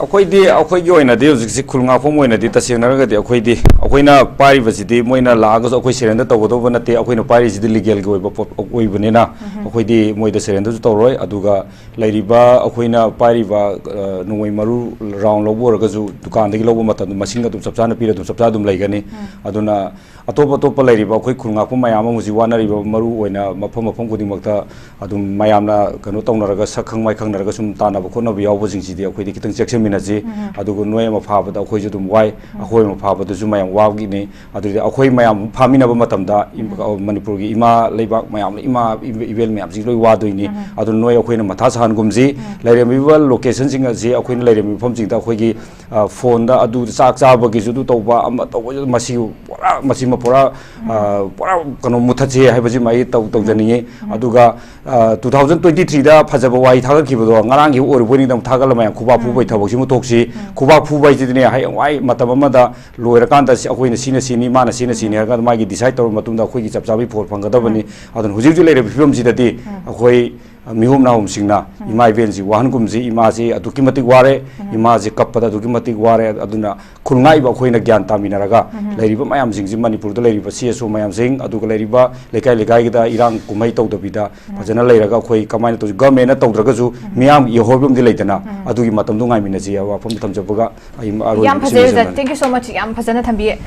ꯑꯩꯈꯣꯏꯗꯤ, ꯑꯩꯈꯣꯏꯒꯤ ꯑꯣꯏꯅꯗꯤ ꯍꯧꯖꯤꯛꯁꯤ ꯈꯨꯜ ꯉꯥꯛꯐꯝ ꯑꯣꯏꯅꯗꯤ ꯇꯁꯦꯡꯅ ꯍꯥꯏꯔꯒꯗꯤ ꯑꯩꯈꯣꯏꯗꯤ, ꯑꯩꯈꯣꯏꯅ ꯄꯥꯏꯔꯤꯕꯁꯤꯗꯤ ꯃꯣꯏꯅ ꯂꯥꯛꯑꯒꯁꯨ ꯑꯩꯈꯣꯏ ꯁꯔꯦꯟꯗꯔ ꯇꯧꯒꯗꯧꯕ ꯅꯠꯇꯦ꯫ ꯑꯩꯈꯣꯏꯅ ꯄꯥꯏꯔꯤꯁꯤꯗꯤ ꯂꯤꯒꯦꯜꯒꯤ ꯑꯣꯏꯕ ꯄꯣꯠ ꯑꯣꯏꯕꯅꯤꯅ, ꯑꯩꯈꯣꯏꯗꯤ ꯃꯣꯏꯗ ꯁꯔꯦꯟꯗꯔꯁꯨ ꯇꯧꯔꯣꯏ꯫ ꯑꯗꯨꯒ ꯂꯩꯔꯤꯕ ꯑꯩꯈꯣꯏꯅ ꯄꯥꯏꯔꯤꯕ, ꯑ, ꯅꯣꯡꯃꯩ ꯃꯔꯨ ꯔꯥꯎꯟ ꯂꯧꯕ ꯑꯣꯏꯔꯒꯁꯨ ꯗꯨꯀꯥꯟꯗꯒꯤ ꯂꯧꯕ ꯃꯇꯝꯗ ꯃꯁꯤꯡ ꯑꯗꯨꯝ ꯆꯞ ꯆꯥꯅ ꯄꯤꯔ ꯑꯗꯨꯝ ꯆꯞ ꯆꯥ ꯑꯗꯨꯝ ꯂꯩꯒꯅꯤ꯫ ꯑꯗꯨꯅ ꯑꯇꯣꯞ ꯑꯇꯣꯞꯄ ꯂꯩꯔꯤꯕ ꯑꯩꯈꯣꯏ ꯈꯨꯜ ꯉꯥꯛꯄ ꯃꯌꯥꯝ ꯑꯃ ꯍꯧꯖꯤꯛ ꯋꯥꯅꯔꯤꯕ, ꯃꯔꯨ ꯑꯣꯏꯅ ꯃꯐꯝ ꯃꯐꯝ ꯈꯨꯗꯤꯡꯃꯛꯇ ꯑꯗꯨꯝ ꯃꯌꯥꯝꯅ ꯀꯩꯅꯣ ꯇꯧꯅꯔꯒ, ꯁꯛ ꯈꯪ ꯃꯥꯏ ꯈꯪꯅꯔꯒ ꯁꯨꯝ ꯇꯥꯟꯅꯕ ꯈꯣꯠꯅꯕ ꯌꯥꯎꯕꯁꯤꯡꯁꯤꯗꯤ ꯑꯩꯈꯣꯏꯗꯤ ꯈꯤꯇꯪ ꯆꯦꯛꯁꯤꯟꯃꯤꯟꯅꯁꯤ꯫ ꯎꯝ꯫ ꯑꯗꯨꯒ ꯅꯣꯏ ꯑꯃ ꯐꯥꯕꯗ ꯑꯩꯈꯣꯏꯁꯨ ꯑꯗꯨꯝ ꯋꯥꯏ, ꯎꯝ꯫ ꯑꯩꯈꯣꯏ ꯑꯃ ꯐꯥꯕꯗꯁꯨ ꯃꯌꯥꯝ ꯋꯥꯒꯤꯅꯤ꯫ ꯑꯗꯨꯗꯤ ꯑꯩꯈꯣꯏ ꯃꯌꯥꯝ ꯐꯥꯃꯤꯟꯅꯕ ꯃꯇꯝꯗ ꯏꯝ-, ꯎꯝ꯫ ꯃꯅꯤꯄꯨꯔꯒꯤ ꯏꯃꯥ ꯂꯩꯕꯥꯛ ꯃꯌꯥꯝ, ꯏꯃꯥ ꯏꯕꯦꯜ ꯃꯌꯥꯝꯁꯤ ꯂꯣꯏ ꯋꯥꯗꯣꯏꯅꯤ꯫ ꯎꯝ꯫ ꯑꯗꯨꯅ ꯅꯣꯏ ꯑꯩꯈꯣꯏꯅ ꯃꯊꯥ ꯁꯥꯍꯟꯒꯨꯝꯁꯤ꯫ ꯎꯝ꯫ ꯂꯩꯔꯝꯃꯤꯕ locationꯁꯤꯡ ꯑꯁꯤ, ꯑꯩꯈꯣꯏꯅ ꯂꯩꯔꯝꯃꯤꯕ ꯃꯐꯝꯁꯤꯡꯗ ꯑꯩꯈꯣꯏꯒꯤ, ꯑ, phoneꯗ ꯑꯗꯨ ꯆꯥꯛ ꯆꯥꯕꯒꯤꯁꯨ ꯑꯗꯨ ꯇꯧꯕ, ꯑꯃ ꯇꯧꯕꯁꯨ, ꯃꯁꯤ ꯄꯨꯔꯥ, ꯃꯁꯤꯃ ꯄꯨꯔꯥ, ꯎꯝ꯫ ꯑ, ꯄꯨꯔꯥ ꯀꯩꯅꯣ ꯃꯨꯊꯠꯁꯤ ꯍꯥꯏꯕꯁꯤꯃ ꯑꯩ ꯇꯧ-, ꯎꯝ꯫ ꯇꯧꯖꯅꯤꯡꯉꯤ꯫ ꯎꯝ꯫ ꯑꯗꯨꯒ, ꯑ, two thousand twenty threeꯗ ꯐꯖꯕ ꯋꯥꯍꯩ ꯊꯥꯒꯠꯈꯤꯕꯗꯣ ꯉꯔꯥꯡꯒꯤ ꯑꯣꯏꯔꯨꯕꯣꯏ ꯅꯤꯡꯗꯝ ꯊꯥꯒꯠꯂ ꯃꯌꯥꯝ ꯈꯨꯕꯥꯛ ꯎꯝ꯫ ꯐꯨꯕꯩ ꯊꯕꯛꯁꯤꯃ ꯇꯣꯛꯁꯤ꯫ ꯎꯝ꯫ ꯈꯨꯕꯥꯛ ꯐꯨꯕ ꯍꯥꯏꯁꯤꯗꯤꯅꯦ, ꯍꯌꯦꯡꯋꯥꯏ ꯃꯇꯝ ꯑꯃꯗ ꯂꯣꯏꯔꯀꯥꯟꯗ ꯁꯤ ꯑꯩꯈꯣꯏꯅ ꯁꯤꯅ ꯁꯤꯅꯤ, ꯃꯥꯅ ꯁꯤꯅ ꯁꯤꯅꯤ ꯎꯝ꯫ ꯍꯥꯏꯔꯀꯥꯟꯗ ꯃꯥꯒꯤ decide ꯇꯧꯔꯕ ꯃꯇꯨꯡꯗ ꯑꯩꯈꯣꯏꯒꯤ ꯆꯞ ꯆꯥꯕꯒꯤ ꯐꯣꯜ ꯐꯪꯒꯗꯕꯅꯤ꯫ ꯎꯝ꯫ ꯑꯗꯨꯅ ꯍꯧꯖꯤꯛ ꯍꯧꯖꯤꯛ ꯂꯩꯔꯤꯕ ꯐꯤꯕꯝꯁꯤꯗꯗꯤ ꯎꯝ꯫ ꯑꯩꯈꯣꯏ ꯃꯤꯍꯨꯝ ꯅꯥꯍꯨꯝꯁꯤꯡꯅ ꯎꯝ꯫ ꯏꯃꯥ ꯏꯕꯦꯜꯁꯤ ꯋꯥꯍꯟꯒꯨꯝꯁꯤ꯫ ꯏꯃꯥꯁꯤ ꯑꯗꯨꯛꯀꯤ ꯃꯇꯤꯛ ꯋꯥꯔꯦ, ꯎꯝ꯫ ꯏꯃꯥꯁꯤ ꯀꯞꯄꯗ ꯑꯗꯨꯛꯀꯤ ꯃꯇꯤꯛ ꯋꯥꯔꯦ꯫ ꯑꯗꯨꯅ ꯈꯨꯜ ꯉꯥꯛꯏꯕ ꯑꯩꯈꯣꯏꯅ ꯒ꯭ꯌꯥꯟ ꯇꯥꯃꯤꯟꯅꯔꯒ ꯎꯝ꯫ ꯂꯩꯔꯤꯕ ꯃꯌꯥꯝꯁꯤꯡꯁꯤ, ꯃꯅꯤꯄꯨꯔꯗ ꯂꯩꯔꯤꯕ CSO ꯃꯌꯥꯝꯁꯤꯡ, ꯑꯗꯨꯒ ꯂꯩꯔꯤꯕ ꯂꯩꯀꯥꯏ ꯂꯩꯀꯥꯏꯒꯤꯗ ꯏꯔꯥꯡ ꯀꯨꯝꯍꯩ ꯇꯧꯗꯕꯤꯗ ꯎꯝ꯫ ꯐꯖꯅ ꯂꯩꯔꯒ ꯑꯩꯈꯣꯏ ꯀꯃꯥꯏꯅ ꯇꯧꯁꯤ, governmentꯅ ꯇꯧꯗ꯭ꯔꯒꯁꯨ ꯎꯝ꯫ ꯃꯤꯌꯥꯝꯒꯤ ꯏꯍꯧ ꯍꯥꯏꯕ ꯑꯃꯗꯤ ꯂꯩꯗꯅ, ꯎꯝ꯫ ꯑꯗꯨꯒꯤ ꯃꯇꯝꯗꯣ ꯉꯥꯏꯃꯤꯟꯅꯁꯤ ꯍꯥꯏꯕ ꯋꯥꯐꯝꯗꯣ ꯊꯝꯖꯕꯒ ꯑꯩ ꯑꯔꯣꯏꯕ ꯌꯥꯝ ꯐꯖꯩ, ꯁꯤꯟꯕ ꯑꯣꯖꯥ꯫ ꯁꯤꯟꯕꯅꯤ꯫ Thank you so much꯫ ꯌꯥꯝ ꯐꯖꯅ ꯊꯝꯕꯤꯌꯦ꯫